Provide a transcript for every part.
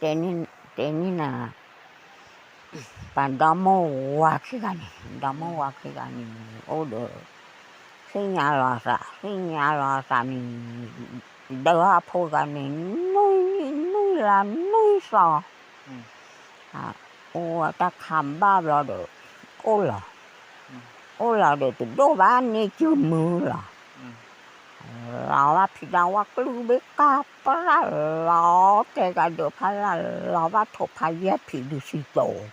တဲန့ၣ်နၤ, ပှၤဒီမါဝၤခံဂၤန့ၣ်, ဒီမါဝၤခံဂၤန့ၣ် အိၣ်ဒီး သ့ၣ်ညါလီၤသး, သ့ၣ်ညါလီၤသးန့ၣ် ဒီးအဖိဂၤန့ၣ် နွံနံၣ်နွံလါနွံသီ, အိၣ်ဝဲတၢ်ခါဘၣ်ဘျီဒီး အိၣ်လီၤ, အိၣ်လီၤဒီးတဒိၣ်ဘၣ်န့ၢ်စုမုၢ်လီၤ. လီၤဘၣ်ဖံးဒၣ်ဝဲကလုၢ်ဘ့ၣ်ကၢ်ပြၣ် လီၤတဲာ်ကဒီးဖးလၢ် လီၤဘၣ်ထိးဖးယဲၢ်ဖံးဒုးသံတိၤ,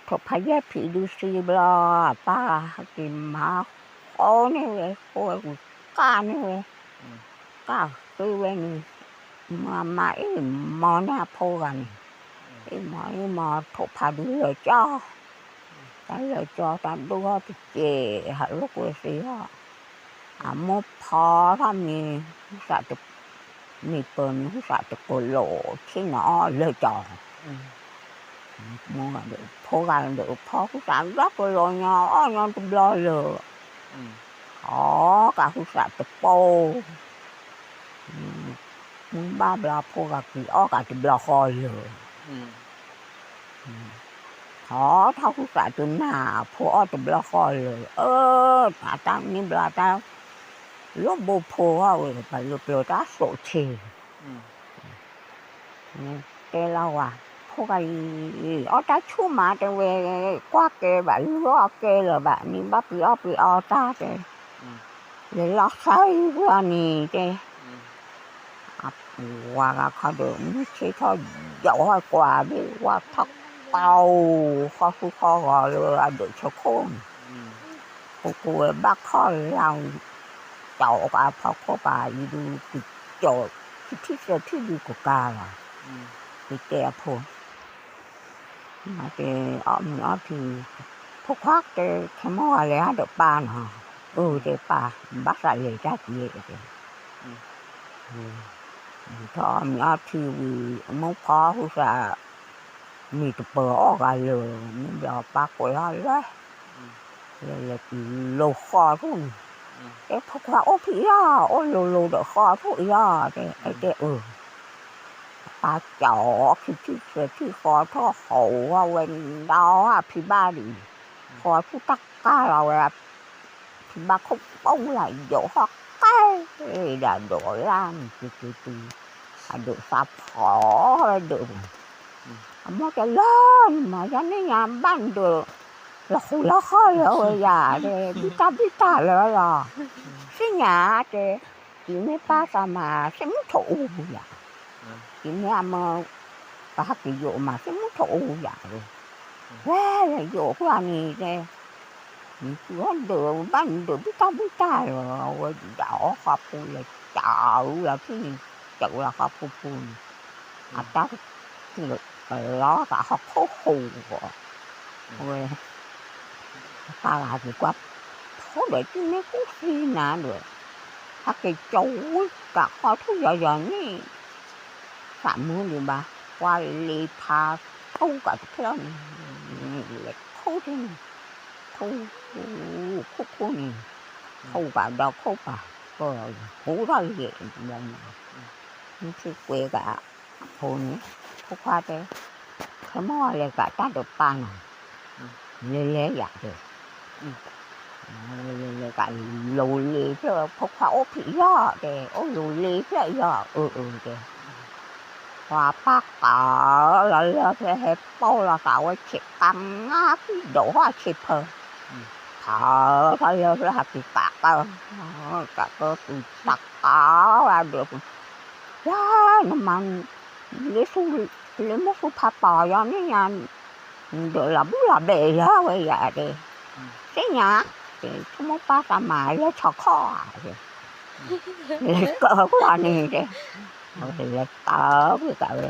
ထိးဖးယဲၢ်ဖံးဒုးသံဘျီ အပၢ်က့ၤမၤဃီန့ၢ်ဝဲ ဃိဝဲကွံာ်ကၢ်န့ၢ်ဝဲ, ကၢ်ဃ့ဝဲန့ၣ် မၤမၤအ့ၣ်မီၤန့ၢ်အဖိဂၤန့ၣ်, အ့ၣ်မီၤအ့ၣ်မီၤ ထိးဖးဒုးလၢာ်ကၠီ တၢ်လၢာ်ကၠီ တၢ်ဒိၣ်ထီၣ်တစဲး ဟးလိာ်ကွဲသ့အီၤ, အမိၢ်ဖီထီၣ်မ့ၤ ဟုသးတ, မ့ၤပၢၤန့ၣ် ဟုသးတကလိာ်ဆ့ၣ်နီၤအီၣ်လၢာ်ကၠီ, ဖိဂၤဒီးဖီဟုသးဒီကလိာ်ညီ အီၣ်ညီတဘျီလၢာ်, အီၣ်ကးဟုသးတပိၢ် မုၢ်ဘၣ်ဘျီဖိဂၤက့ၤအီၣ်ကးတဘျီဃီလၢာ်, ထီၣ်ထီၣ်ဟုသးတနၢ် ဖိအီၣ်တဘျီဃီလၢာ်, အၢ တၢ်တၢ်န့ၣ်ဘျီတၢ် လိၣ်ဘိဖိအီၣ်ဝဲ ပှၤလၢပျၢၤတၢ်သိးဆ့, တဲလီၤဝဲ, ဖိဂၤအံၤ အီၣ်တၢ်ဆူၣ်မး တဲဝဲ, ကွၢ်ကဲဘၣ် လုၢ်အီၣ်ကဲလၢၤဘၣ်န့ၣ် ဘၣ်ပှ့ၤအီၣ်ပှ့ၤအီတၢ်တဲ, လဲၤလီၤသးအံၤပှၤန့ၣ်တဲ, ဝၤဂၤခီဒီး မုၢ်ဆ့ၣ်ထီၣ်ယီၤဝဲကွၢ်ဘ့ၣ် ဝဲထီၣ်ပီဃီဃူဃီဂီၤလၢအဒၢးဆၢခိၣ်န့ၣ်, ပကိးဝဲဘၣ်ခီၣ်လၢ် ကၠီၤကးဖီခိၣ်ပာ်အံၤဒုး ကကၠီၤ ထံထံၣ်သၢထံၣ်ဒုးကကါလီၤ, ကတဲအဖိ တဲအီၣ်မ့ၤအီထံ, ဖိခွါတဲ ခဲမုၢ်ဂၤလဲၤဟးဒီးပၢ်နီၤ, အၢ တဲပၢ် ဘၣ်သးလဲၤတၢ်က့ၤတဲ, ထီၣ်အီၣ်မ့ၤအီထံဝံၤ အမိၢ်ဖီဟုသး မ့ၤတပၢၤအီၣ်ဂၤလၢာ် မ့ၢ်ဘျီပၢ်ကွဲးအီၤလဲၤ, လဲၤလဲၤတုၤလိၤဃီထူၣ်န့ၣ်, တဲဖိခွါအိၣ်ဖံးအံၤ အိၣ်လိၤလိၤဒီးဃီထူၣ်အံၤအီၤ တဲ တဲအၢ အပၢ်ကၠီၤအီၤခံထံၣ်သၢထံၣ်ဃီထီၣ်ဟီၣ်ဝဲဒီးအဖံဘၣ်ဒံး, ဃီထူၣ်တၢ်ကၢ်လီၤဝဲ, ဖံဘၣ်ခိၣ်ပိၢ်လၢယိးဟီၣ်ကဲ, ဒၣ်ဒိးလၢ်န့ၣ်က့ၤက့ၤတုၤ, အဒိးသးဖီဝဲဒၢးပူၤ, အမိၢ်တဲလၢနမၤယါန့ၣ်ညါဘၣ်နဒၢး, လီၤဃိလီၤဃီလၢဝဲယၤတဲ ဘံၣ်တၢ်ဘံၣ်တၢ်လၢလီၤ, သ့ၣ်ညါတဲ ယမ့ၢ်ပၢ်သးမၤ သ့ၣ်မုၣ်ထိးအူယၤ, ယမ့ၢ်အမၢ ပဟးက့ၤယိးမၤ သ့ၣ်မုၣ်ထိးအူယၤ, ဝဲလဲၤယိးကွၢ်န့ၣ်တဲ, နသုအီၣ်ဒၢးဘၣ်နဒၢးဘံၣ်တၢ်ဘံၣ်တၢ်လီၤ, ဝဲဒၣ်အီၣ်ဃီပူၤလဲၤကၠီၤလီၤဖံန့ၣ်, ကၠီၤလီၤဃီပူၤပူၤန့ၣ်, အတၢ် လီၤသးဟီၣ်ခိၣ်ဟူးဂီၤ, ဝဲ ပၢ်ဂၤက့ၤကွၢ်, ဖိဒီးတမ့ၢ်ကူၣ်သံနၤဒီး, ဟဲက့ၤကၠီၤဝံၣ်ကးဃီထူၣ်ယီၤယီၤန့ၣ်, သးမုၢ်ဒံးဘၣ်, ကွၢ်လ့ဖးထူၣ်ကးတဖျၢၣ်န့ၣ်, လဲၤခူၣ်ထံန့ၣ်, ခူၣ်, ခူၣ်ခူၣ်န့ၣ်, ခူၣ်ကးဒီးခိၣ်ပာ်, ပၢ်ဟူထီၣ်လဲၤဘျီန့ၣ်, မုၢ်ဆ့ၣ်ကွဲကး အဖိန့ၣ်, ဖိခွါတဲ, ခဲမုၢ်ဂၤလဲၤကးတၢ်ဒီးပၢ်နီၤ, လဲၤလဲၤယၤတဲ, လဲၤလဲၤကးလိၤလ့ဖျၢၣ် ဖိခွါအိၣ်ဖံးယီၤတဲ, အိၣ်လိၤလ့ဖျၢၣ်ယီၤ အၢအၢတဲ, ပှၤပၢ်ကးလီၤလၢဖျၢၣ်ဟဲပိာ်လီၤသးဝဲဆံးကါငါဖံးဒိးဟီၣ်ဆံးဖၢ, ထီၣ်လၢဖျၢၣ်ဟးက့ၤကးကၢ, ကးကၢတုၤတၢ်ကးလၢဒၢးပူၤ ယၤ နမၤ လၢမုၢ်သူဖးပီၤယီၤန့ၣ်ညါ, နဒၢးလီၤဘုၣ်လီၤဘဲးလၢဝဲယၤတဲ, သ့ၣ်ညါ, ဆိကမိၣ်ပၢ်သးမၤလၢထီခီၣ်ဧါ, လဲၤကၢကွၢ်န့ၣ်တဲ, လဲၤကၢကွၢ်ဝဲ,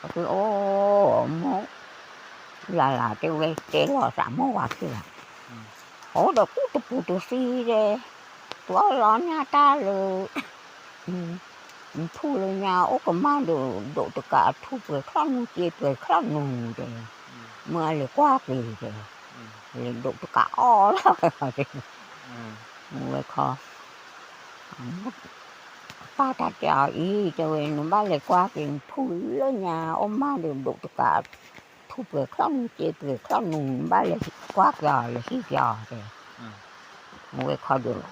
အိၣ် မိၢ် လၢ်လၢ်တဲဝဲတဲလီၤသးမိၢ်ဝၤခံဂၤ, အိၣ်ဒီးကူၣ်တပူၤတသံတဲ, တုၤအီၣ်လီၤညါတၢ်လၢ ထူၣ်လၢညါအိၣ်ကမၣ်ဒီး ဒိးတကးထူၣ်ပှဲၤချီၣ်နူၤက့ၤပှဲၤချီၣ်နူၤတဲ, မ့ၢ်အလဲၤကွၢ်က့ၤတဲ, လဲၤဒိးတကးအီၣ်လီၤဝဲတဲ, မ့ၢ်ဝဲခီ အ ပၢ်တၢ်တဲအီၤအံၤ တဲဝဲ နဘၣ်လဲၤကွၢ်က့ၤနဖုလၢညါ အိၣ်မးဒီးဒိးတကး ထူပှဲၤချီၣ်နူာ်စ့ပှဲၤချီၣ်နူာ် နဘၣ်လဲၤကွၢ်က့ၤအီၤလၢဟံၣ်က့ၤအီၤတဲ ဝဲခီဒီး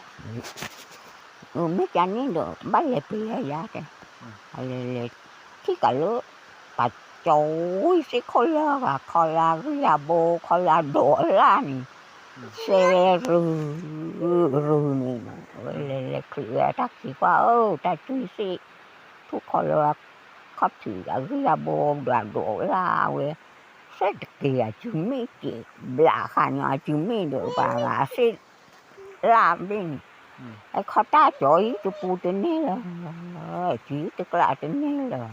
မ့ၢ်ကန့ၣ်ဒီး ဘၣ်လဲၤပျဲယၤတဲ လဲၤလဲၤထံၣ်ကးလၢ ပှၤကၠီဝံၣ်စ့ၢ်ခိၣ်လၢဂၤ ခီလၢအဂံၢ်အဘိ ခီလၢအဒိးအလၣ်န့ၣ် စဲရူၤ ရူၤန့ၣ် ဝဲလဲၤလဲၤချုးဝဲတၢ်ခံကွၢ် အၢ တၢ်ကွံစ့ၢ် ထူၣ်ခီလၢ ခီၣ်ထံးအဂံၢ်အဘိဒီးအဒိးအလၣ်ဝဲ စဲတက့ၤအစုမ့ၢ်က့ၤ ဘျးဃးညီအစုမ့ၢ်ဒီး ပှၤဂၤစ့ၢ် လၢဘ့ၣ်န့ၣ် အခီတၢ်ကၠီအံၤတပူၤတန့ၢ်လၢၤ စုတကျးတန့ၢ်လၢၤ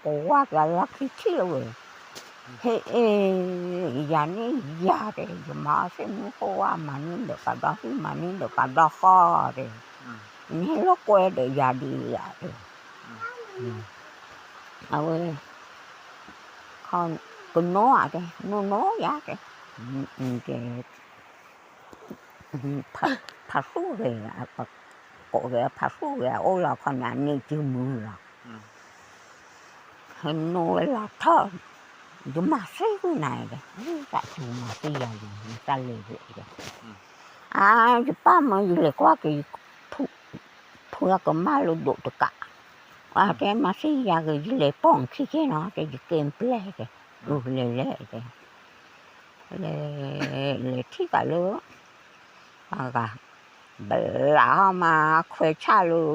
ပဝါကလၢခံထံၣ်လၢၤဝဲ ဟ့ၣ်အ့ၣ် ယၤန့ၣ်ယၤတဲ ယမၤအီၣ်စ့ၢ်မူခိၣ်ဝါ မၤန့ၢ်ဒီးပှၤဒီဟံၣ် မၤန့ၢ်ဒီးပှၤဒီဃီတဲ နဟဲလီၤကွဲဒီးယၤဒ်ယၤတဲ အဝဲ ကနိဧါတဲ နိနိယၤတဲ တဲ ဖးဆူၣ်ဂဲၤ ကိးဂဲၤဖးဆူၣ်ဂဲၤ အအိၣ်လီၤခီန့ၣ် အန့ၢ်စုမုၢ်လီၤ ဟဲနိဝဲလီၤထီၣ် ယမၤသ့ဝံၤနၤတဲ သးစူၤမၤသ့ယၤယံၤ နတၢ်လဲၤဝဲတဲ အါ ယပၢ်မၢယလဲၤကွၢ်က့ၤ ဖုအကမၢ်လၢဒိးတကး အတဲမၤသ့ယၤဂ့ၤ ယလဲၤပိာ်နခံက့ၤနီၤ တဲယကဲပျဲၢ်တဲ လဲၤလဲၤတဲ လဲၤ လဲၤထံၣ်ကးလၢ အဂၤ ဘျးမးခွဲးဆၣ်လၢ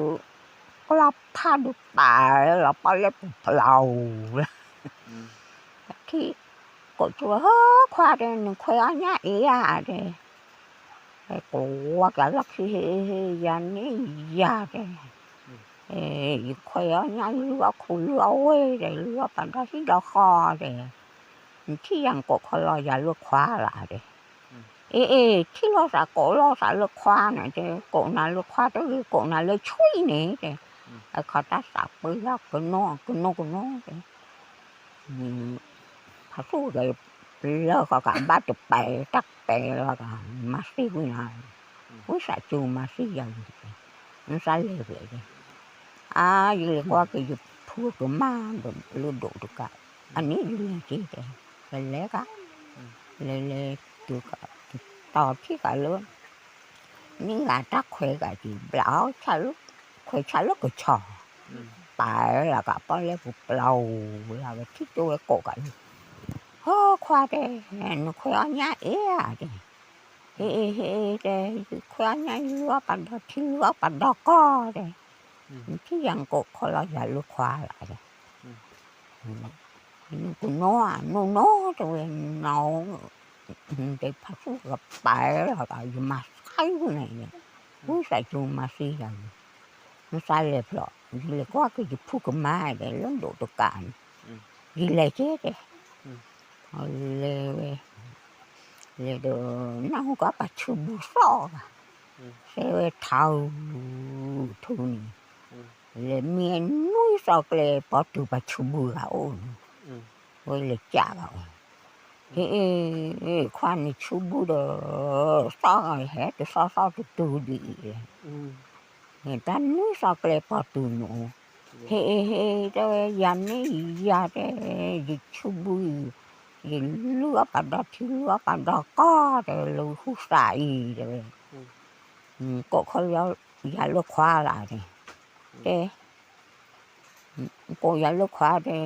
ကျီၢ်ဖးဒိၣ်ပာ်လီၤပီၣ်လဲၣ်ပူၤပျီလီၤ ထံၣ် ကိးကၠိ ဟၢခွါတဲ နခွဲးအီၣ်ညၣ်အ့ၣ်ဧါတဲ ကိးဝါကလီၢ်ခံ ဟ့ၣ် ယၤန့ၣ်ယၤတဲ ယခွဲးအီၣ်ညၣ်လုၢ်အီၣ်ခူလုၢ်အီၣ်ဝ့ၢ်တဲ လုၢ်အီၣ်ပှၤဒီဟံၣ်ဒီဃီတဲ နထံၣ်ယၤနကိးခီလီၤယၤလၢခွါလၢ်တဲ အ့ၣ်အ့ၣ် ထံၣ်လိာ်သးကိးလိာ်သးလၢခွါန့ၣ်တဲ ကိးနၤလၢခွါတဂ့ၤ ကိးနၤလၢဆွံၣ်န့ၣ်တဲ အခီတၢ်သးပှၢ်လၢကနိကနိကနိတဲ ဖးဆူၣ်ဂဲၤ လၢဃီကဘၣ်တပဲာ်တၢ်ပဲာ်လီၤက မၤသ့ဝံၤနၤ ဝံသးစူၤမၤသ့ယၤယံၤ နသးလဲၤဝဲတဲ အါ ယလဲၤကွၢ်က့ၤယဖုကမၢ်ဒီးလၢဒိးတကး အန့ၣ်ယလဲၤက့ၤတဲ လဲၤလဲၤက လဲၤလဲၤတုၤက တီၤထံၣ်ကးလၢ န့ၢ်ဂၤတၢ်ခွဲးကးက့ၤ ဘျးအီၣ်ဆၣ်လၢ ခွဲးဆၣ်လၢကဆီ ပာ်လီၤကးပီၣ်လဲၣ်ပူၤပျီလီၤ ဝဲထံၣ်ကၠိဝဲကိးကးလၢ ဟၢခွါတဲ နခွဲးအီၣ်ညၣ်အ့ၣ်ဧါတဲ ဟ့ၣ်အ့ၣ်ဟ့ၣ်အ့ၣ်တဲ ယခွဲးအီၣ်ညၣ်လုၢ်အီၣ်ပှၤဒီထံလုၢ်အီၣ်ပှၤဒီကီၢ်တဲ နထံၣ်ယၤနကိးခီလီၤယၤလၢခွါလၢ်တဲ နကနိဧါ နိနိတဲဝဲ နီ တဲဖးဆူၣ်ကပာ်လီၤကး ယမၤသ့ဝံၤနၤ ဝံသးစူၤမၤသ့ယၤယံၤ နသးလဲၤဖျိး ယလဲၤကွၢ်က့ၤယဖုကမၢ်တဲ လၢဒိးတကးန့ၣ် ယလဲၤက့ၤတဲ လဲၤဝဲ လဲၤဒီး နၢ်ဟူကီးပှၤဆူဘူၣ်သီၣ်ဘၣ် စဲဝဲထါအူ ထူန့ၣ် လဲၤမံနွံသီကျဲ ပီတုၤပှၤဆူဘူၣ်ဂၤအိၣ်န့ၣ် ဝဲလဲၤကးဘၣ်ဝဲ ဟ့ၣ် ခွါန့ၣ်ဆူဘူၣ်ဒီး သီၣ်ဟဲတသီၣ်သီၣ်တတုၤဒ်အံၤ တၢ်နွံသီကျဲပီတုၤန့ၣ် ဟ့ၣ် ဟ့ၣ် တဲဝဲ ယၤန့ၣ်ယၤတဲ ယဆူဘူၣ်အံၤ ယလုၢ်အီၣ်ပှၤဒီထံလုၢ်အီၣ်ပှၤဒီကီၢ်တဲ လၢဟူသးအံၤတဲဝဲ ကိးခီလီၤယၤလၢခွါလၢ်တဲ တဲ ကိးယၤလၢခွါတဲ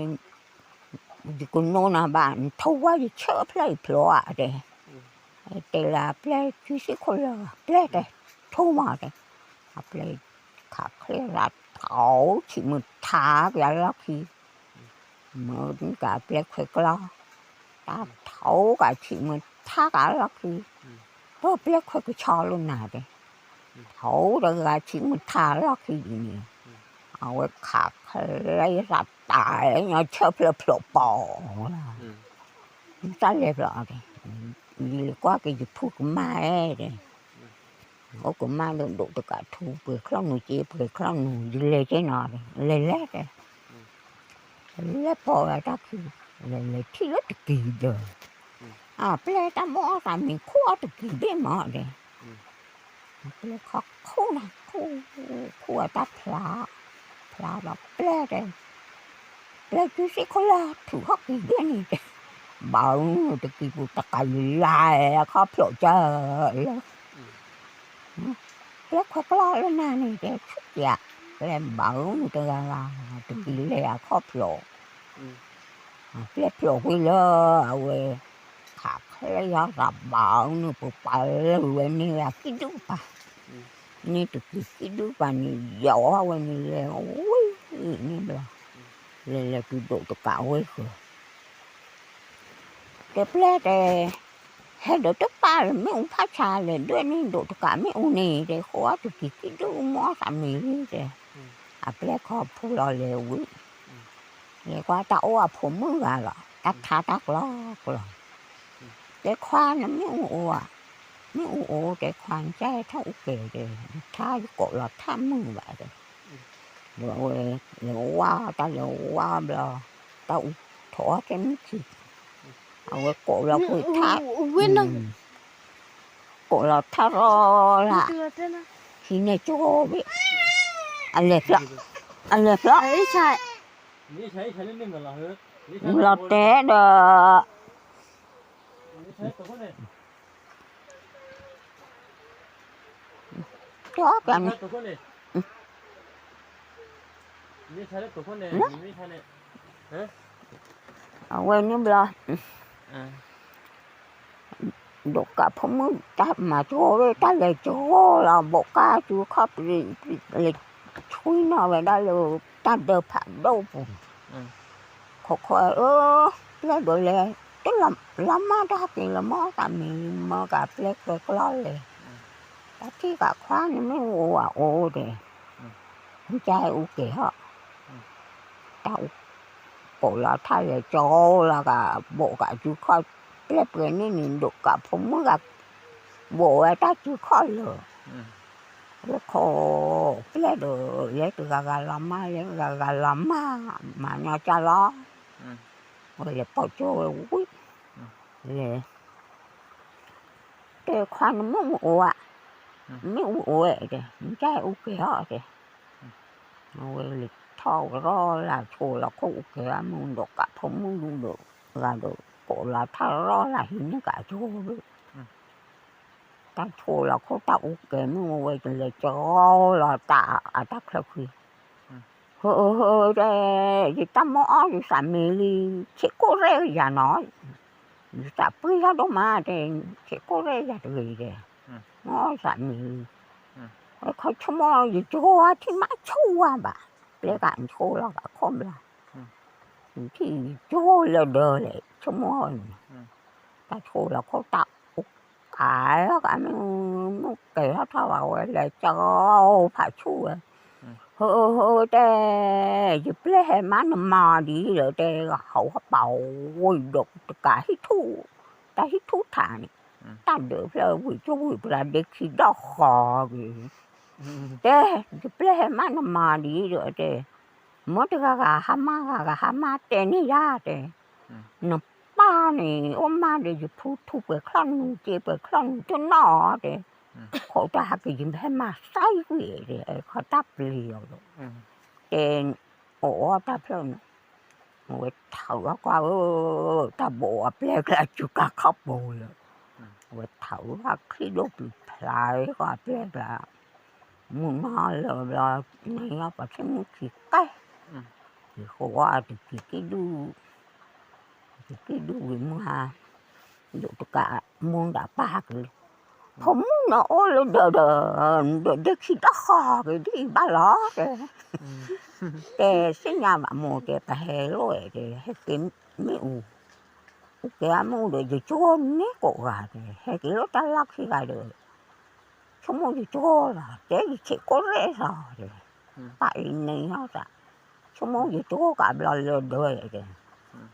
ယကနိနၤဘၣ် နထိၣ်ဝါယဆၢဖျၢၣ်ယဖျိဧါတဲ တဲလၢအပျဲၢ်ခံဆံခိၣ်လၢ ပျဲၢ်တဲ ထိၣ်မးတဲ အပျဲၢ်ခးချ့လၢထီဆံးမုၢ်ထါက့ၤအလီၢ်ခံ မ့ၢ်ကပျဲၢ်ခွဲးကျီ တၢ်ထိၣ်ကးဆံးမုၢ်ထါက့ၤအလီၢ်ခံ ပပျဲၢ်ခွဲးကဆီလၢနၤတဲ ထိၣ်တဂၤဆံးမုၢ်ထါလီၢ်ခံဒ်န့ၣ် အဝဲခးချ့လၢသးတၢ်ညီဆၢဖျၢၣ်ဖျိးပီၤလီၤ တၢ်လဲၤဖျိးတဲ ယလဲၤကွၢ်က့ၤယဖုကမၢ်တဲ အိၣ်ကမၢ်လၢဒိးတကးထူ ပှဲၤချီၣ်နူာ်က့ ပှဲၤချီၣ်နူာ် ယလဲၤက့ၤနီၤ လဲၤလဲၤတဲ လဲၤပိာ်ဝဲတၢ်ခံ လဲၤလဲၤထံၣ်လၢတကံၤဒီး အပျဲၢ်တၢ်မိၣ်အီၣ်သးမ့ၤခူၣ်အီၣ်တကံၤဘ့ၣ်မးတဲ ပျဲၢ်ခီခူၣ်နၤခူၣ် ခူၣ်အတၢ်ဖျါ ဖျါဒီးပျဲၢ်တဲ, ပျဲၢ်စုစ့ၢ်ကီးလၢထူးဟီၣ်ကံၤဒၣ်န့ၣ်တဲ, ဘၣ်တကံၤပူၤတကးယလါအခီၣ်ဖျိးကၢလၢ ပျဲၢ်ခွဲးကျီၢ်လၢနၤန့ၣ်တဲဆူၣ်ကၠး, ပျဲၢ်ဘၣ်တဂၤဂၤ, တကံၤလဲၤအခီၣ်ဖျိး, ပျဲၢ်ဖျိးကွံာ်လၢအဝဲ ခးချၢယၤသးဘၣ်န့ၣ် ပပာ်လၢဝဲန့ၣ်ဂၤခံဒူၣ်ပၤ, န့ၣ်တကံၤခံဒူၣ်ပၤန့ၣ် ယီၤဝဲန့ၣ်လဲၤဝံၤန့ၣ်ဘျီ, လဲၤလဲၤတုၤဒိးတကးဝဲဃၢၤ တဲပျဲၢ်တဲ, ဟဲဒီးတပာ်လၢမ့ၣ်အူဖးဆါ လဲၤဒွဲၣ်န့ၣ်ဒိးတကးမ့ၣ်အူန့ၣ် တဲဃိအီၣ်တကံၤခံဒူၣ်မ့ၢ်သးမံၤလံတဲ, အပျဲၢ်ခီဖူလီၤလဲၤဝံၤ, လဲၤကွၢ်တၢ်အိၣ်အဖိမုၣ်ဂၤလီၤ တၢ်ထါတၢ်ကျီကျီ, တဲခွါနမ့ၣ်အူအိၣ်ဧါ, မ့ၣ်အူအိၣ်တဲခွါ နကဲထီၣ်အူကဲၤတဲ, နထါယကိးလီၤထါမုၢ်ဘၣ်တဲ ဒီးအဝဲလဲၤဝါတၢ်လဲၤဝါဘျီ, တၢ်အူထီၣ်အီၣ်ထဲမုၢ်ခံ, အဝဲကိးလီၤကွံာ်ထါ, ကိးလီၤထါရီလၢ, ဟံးန့ၢ်ကၠိဘ့ၣ်, အလဲၤဖျီ, အလဲၤဖျီ, လီၤတဲဒီး ကၠီကန့ၣ်, အဝဲန့ၣ်ဘျီ, ဒိးကးဖိမုၣ် တၢ်မၤကၠိဝဲ တၢ်လဲၤကၠိလီၤ ဘိးကါစုခီၣ်ပျံၤ လဲၤဆွံနီၤဝဲဒၣ်လၢ တၢ်ဒၢဖးဒိၣ်ပူၤ, ခိးခိးအၢ, ပျဲၢ်ဒိးလဲၤ, တလီၤမၢ်တၢ်က့ၤလီၤမၢ် သးမံၤမၢ်ကးပျဲၢ်ကျဲကျီလဲၤ, တၢ်ထံၣ်ကးခွါန့ၣ်မ့ၣ်အူအိၣ်ဧါအိၣ်တဲ, မ့ၢ်ကဲအူကဲၤဟီၣ် တၢ်အူ, ပိာ်လီၤထါလဲၤကၠိလီၤကး ဘိးကးစုခီၣ်ပျဲၢ်ပှဲၤန့ၣ်န့ၣ် ဒိးကးဖိမုၣ်ဂၤ, ဘိးဝဲတၢ်စုခီၣ်လၢာ်, လၢခိးပျဲၢ်ဒီး လဲၤတဂၤဂၤလီၤမၢ် လဲၤဂၤဂၤလီၤမၢ်, မၤညီကၢ်လီၤ, ဝဲလဲၤပိာ်ကၠိဝဲဝံၤ, လဲၤ တဲခွါနမ့ၣ်အူအိၣ်ဧါ, မ့ၣ်အူအိၣ်ဝဲတဲ မ့ၢ်ကဲအူကဲၤဟီၣ်တဲ, အဝဲလဲၤထီၣ်ရီလၢဆိးလီၤခိၣ်အူကဲၤ မ့ၣ်အူဒိးကးဖိမုၣ်ဒူဒီး, ဂၤဒီး ကိးလီၤထါရီလၢဟံးန့ၢ်ကးကၠိဘ့ၣ်, တၢ်ဆိးလီၤခိၣ်တၢ်အူကဲၤမ့ၣ်အူဝဲ တလဲၤကၠီလီၤတၢ်အတၢ်ချၢခွံ ဟၢဟၢတဲ, ယတၢ်မိၣ်အီၣ်ယသးမံၤလံ, ဆ့းကိၣ်ရဲၣ်ယၤနီၤ, ယသးပှ့ၤယၤဒိၣ်မးတဲ, ဆ့းကိၣ်ရဲၣ်ယၤတဂ့ၤတဲ, မိၣ်အီၣ်သးမံၤလံ, ခီဆိကမိၣ် ယကၠိဝဲထံၣ်မးဆိဝဲဘၣ်, ပျဲၢ်ကးဆိလီၤကးခိၣ်ဘျီ, ထံၣ်ယကၠိလၢဒၢးလဲၣ် ဆိကမိၣ်န့ၣ်, တၢ်ဆိလီၤခိၣ်တၢ်အိၣ်ကးလီၤကးမ့ၣ်အူ, မ့ၣ်အူကဲၤထီၣ်ထီၣ်ဘၣ်ဝဲလဲၤကၠီဖးဆူၣ်ဝဲ, ဟၢဟၢတဲ, ယပျဲၢ်ဟဲမးနမၤဒ်ဒီးတဲ, ဟးဝဲပာ်အိၣ်ဒီးတကးဟံၣ်ထူၣ်, တၢ်ဟံၣ်ထူၣ်ထးန့ၣ်, တၢ်ဒၢးဖျၢၣ်ဝံၤကၠိဝံၤပှၤဒ့ခံဒီၣ်ဃီက့ၤ, တဲ, ယပျဲၢ်ဟဲမးနမၤဒ်ဒီးတဲ, မ့ၢ်တဂၤဂၤဟါမၢ်ဂၤဂၤဟါမၢ်တဲန့ၢ်ယၤတဲ, နပၢ်န့ၣ် အိၣ်မးဒီးယဖုထူပှဲၤချီၣ်နူာ်က့ၤပှဲၤချီၣ်နူာ်တနီၤတဲ, ခိးတၢ်ဟးက့ၤယဟဲမၤသးကွံာ်တဲ, ခီတၢ်ပျံၤအီၤဒီး, တဲ, အိၣ်အီၣ်တၢ်ဖျၢၣ်န့ၣ်, အဝဲထးအီၣ်ကွၢ်ဧၢ, တၢ်ဘိးအပျဲၢ်ကျါစူၤကါခီၣ်ပိၤလၢ, အဝဲထးအီၣ်ချံဒိၣ်ပျံၤဖျါကွၢ်အပျဲၢ်ကျါ, မုၢ်နီၤလၢဘျီ, နယီၢ်ပှၤထံၣ်မုၣ်ခံကဲ, က့ၤဃိးဝဲတကံၤကံၣ်ဒူၣ်, တကံၣ်ဒူၣ်ဝံၤမုၢ်ဟါ, ဒိးတကးမူဒၣ်ပၢ်ဟးက့ၤလံ, ဖိမုၣ်နအိၣ်လၢဒၢးဒီး, နဒၢးဒ့ခံဒီၣ်ဃီက့ၤဒ်အံၤဘၣ်လီၤတဲ, တဲသ့ၣ်ညါဘၣ်မိၢ်တဲ ပဟဲလိၣ်ဝဲတဲ ဟဲက့ၤမ့ၣ်အူ, အူကဲၤမ့ၣ်အူဒီး ယကၠိန့ၢ်ကိးဂၤတဲ, ဟဲက့ၤလိၣ်တၢ်လီၢ်ခံဂၤဒီး ဆိကမိၣ်ယကၠိလီၤ, တဲယဆံးကိၣ်ရဲၣ်လီၤတဲ, ပၢ်အံၤန့ၣ်ဟီသး, ဆိကမိၣ်ယကၠိကးဘျီလၢဒၢးတဲ, ကၠီဃီ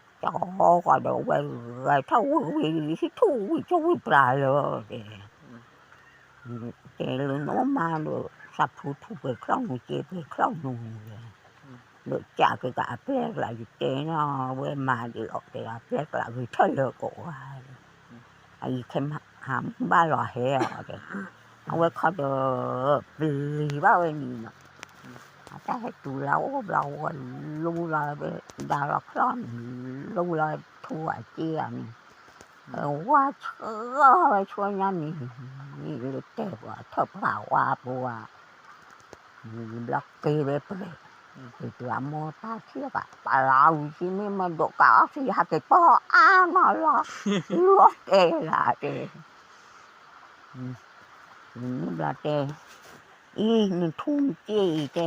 ဒီးဝဲဂဲၤထီၣ်ဝံၤဝံၤ ဟံၣ်ထူၣ်ဝံၤကၠိဝံၤပျၢ်လၢတဲ, တဲလၢနအိၣ်မးဒီး သးဖူထူပှဲၤချီၣ်နူာ်က့ၤပှဲၤချီၣ်နူာ်တဲ, ဒီးကးက့ၤကအပျဲၢ်ကျါ ယတဲနီၤ ဝဲမၤဒ်အီၤတဲ အပျဲၢ်ကျါဂ့ၤထၢၣ်လၢကိးဂၤ, အအံၤခဲမုၢ်ဘၣ်လီၤဟဲအီၤတဲ, အဝဲခီဒီး ပျံၤဘၣ်ဝဲန့ၣ်နီၤ, တၢ်ဟဲတုၤလၢအအိၣ်ဘျီဝဲလူလီၤ, ဒါလီၤချီၣ်န့ၣ်, လူလီၤထူအစ့အီၤန့ၣ်, ဝါဆှၢဝဲဆှၢညါန့ၣ်, လၢတဲာ်ပှၤထၢၣ်ပှၤဝါပှၤ, ဘျီက့ၤဝဲပှဲၤ, က့ၤတုၤအမိၢ်တၢ်ခံဘၣ် ပှၤလၢအဝံၤစံမ့ၢ်မ့ၢ်ဒိးကးအီၣ်စံဟးက့ၤပီၢ်အါနီၤလီၤ, လီၤတဲာ်လၢတဲ န့ၣ်ဘျီတဲ, အံၤ နထူနစ့အံၤ တဲ,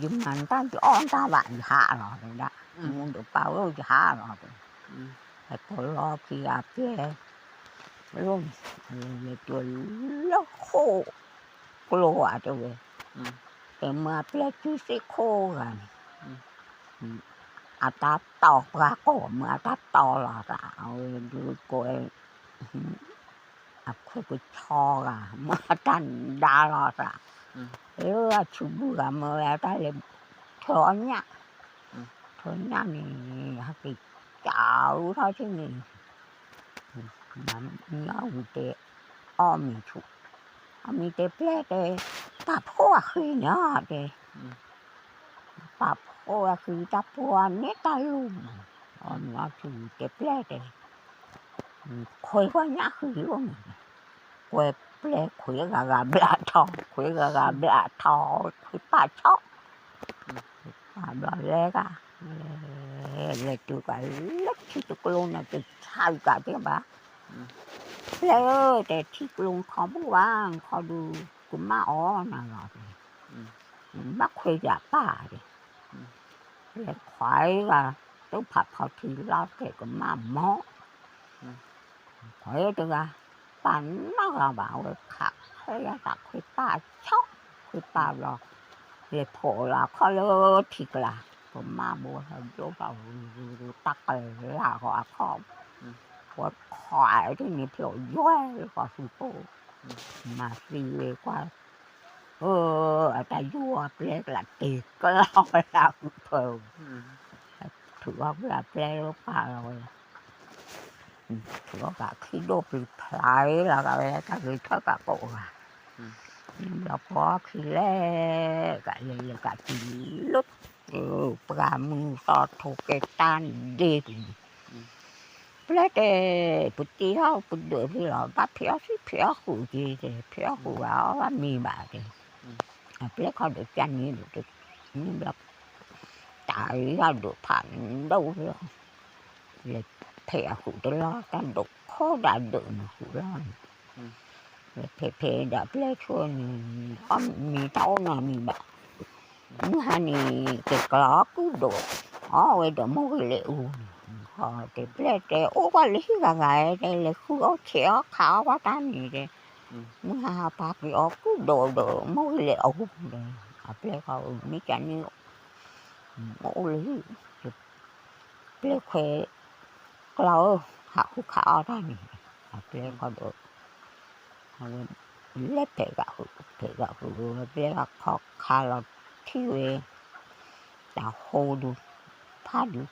ယမၤနတၢ်ယအီၣ်နတၢ်ဘၣ် ယဟးလီၤတဲဒၣ်, မူဒီးပၢ်ဧၢ ယဟးလီၤတဲ, ဟဲကလီခံဂၤပျဲ, လဲၤတုၤလၢခိၣ်ကျိဧါတဲဝဲ, တဲမ့ၢ်အပျဲစုစ့ၢ်ခိၣ်ဂၤန့ၣ်, အတၢ်တီပှၤကိး မ့ၢ်အတၢ်တီလီၤသး အဝဲဒုးကိး အခွဲးကဆီဂၤ မ့ၢ်အတၢ်ဒါလီၤသး, လၢအဆူဘုဂၤမ့ၢ်ဝဲတၢ်လဲၤထၢအီၣ်ညၣ်, ထၢညၣ်န့ၣ် ဟဲက့ၤကးအူထီၣ်ဆ့ၣ်န့ၣ်, မ့ၢ်အဝံၤတဲ အီၣ်မ့ၤဆူၣ်, အီၣ်မ့ၤတဲပျဲတဲ, ပာ်ဖှိၣ်အဃံန့ၣ်တဲ ပာ်ဖှိၣ်အဃံတၢ်ပှီၢ်န့ၣ်တၢ်လူၢ်မး, အီၣ်မ့ၤအီၣ်ဆူၣ်တဲပျဲတဲ, ခွဲးကွၢ်ညၣ်ဃံအိၣ်န့ၣ်, ကွဲပျဲခွဲးဂၤဂၤဘျးထီ, ခွဲးဂၤဂၤဘျးထီ, ခွဲးပာ်ဆီ, ပာ်ဘျီလဲၤဂၤ, လဲၤတုၤကးလၢထံတကျိန့ၣ် တဆါကးတဲဘၣ်, ပျဲဧၢ တဲထံကျိနခီဘူၣ်ဘၣ် နခီဒုး ကမၣ်အီၣ်နၤလီၤ, ဘၣ်ခွဲးယၤပၢ်တဲ, လဲၤခွဲးဂၤ, တဖးဖီထံလီၤတဲာ်ကမၣ်မီၢ် ခွဲးတဂၤ, ပာ်နီၢ်ဂၤဘၣ် အဝဲခးခဲယၤသးခွဲးပာ်ဆီ, ခွဲးပာ်ဘျီ, လဲၤဖိးလီၤအခီၣ်လၢထံကျါ, ကမၣ်ဘိဟဲဒိၣ်ဘၣ်ဝံၤ တၢ်ကလၤဂီၤအခီၣ်, ဝဲခွဲးဒ်န့ၣ်ဖျိးယွဲလၢကီၢ်သူပူၤ, မၤသံဝဲကွၢ်, အတၢ်ယူၢ်အပျဲကလးတ့ၢ်ကလီၤဝဲဒၣ်ဖုဖၢ, ထုးအီၣ်ဝဲအပျဲလၢပၢ်လီၤဝဲ ထုးအီၣ်ကးခံဒိၣ်ပျံၤဖျါလီၤကးဝဲ တၢ်ဂ့ၤထၢၣ်ကးကိးဂၤ, ဘျီဖီခံလဲၣ်, ကးလဲၤလဲၤကးတုၤလၢ, ပှၤမုၢ်သီထိကဲတၢ်ဒ့ပူၤန့ၣ်, ပျဲတဲ, ပတ့ထီၣ်ပဒၢးဖဲလီၤ ဘၣ်ဖဲးအီၣ်ဆံဖဲးအီၣ်ဃုာ်က့ၤတဲ ဖဲးအီၣ်ဃုာ်ဘၣ်အီၣ်ဘၣ်မ့ၤဘၣ်တဲ, အပျဲခီဒုးကန့ၣ်ဒုး, န့ၣ်ဘျီ တၢ်အံၤဒိးဖးဒိၣ်လီၤ, လဲၤဖဲးအဃုာ်တလီၤ တၢ်ဒိးခိၣ်ဒၣ်ဒုးန့ၣ်ဃုာ်လီၤန့ၣ်, လဲၤဖဲးဖဲးဒၣ်ပျဲဆိန့ၣ်, အီၣ်မ့ၤတၢ်အိၣ်နီတမံၤဘၣ်, မုၢ်ဟါန့ၣ် က့ၤကျီအီၣ်ကုၢ်ဒိး, အီၣ်ဝဲဒီးမိၢ်ဂ့ၤလဲၤအူန့ၣ်, တဲပျဲတဲအိၣ်ကွၢ်လၢဟံၣ်ဂၤဂၤတဲ လဲၤဃုအီၣ်ဆဲးအီၣ်ခးအီၣ်ဘၣ်တၢ်န့ၣ်တဲ, မုၢ်ဟါဟးပာ်က့ၤအီၣ်ကုၢ်ဒိးဒီးမိၢ်ဂ့ၤလဲၤအူ, အပျဲခီမ့ၢ်ကန့ၣ်, အိၣ်လၢဟံၣ်, ပျဲခွဲး, ကျီဧၢ, ဟးဃုခးအီၣ်တၢ်န့ၣ်, အပျဲခီဒီး, အဝဲ, လဲၤဖဲးဂၤဃုာ် ဖဲးဂၤဃုာ်ဝဲ ပျဲဂၤခီခါလီၤထံၣ်ဝဲ, တၢ်ဟိဒုး, ဖးဒုး,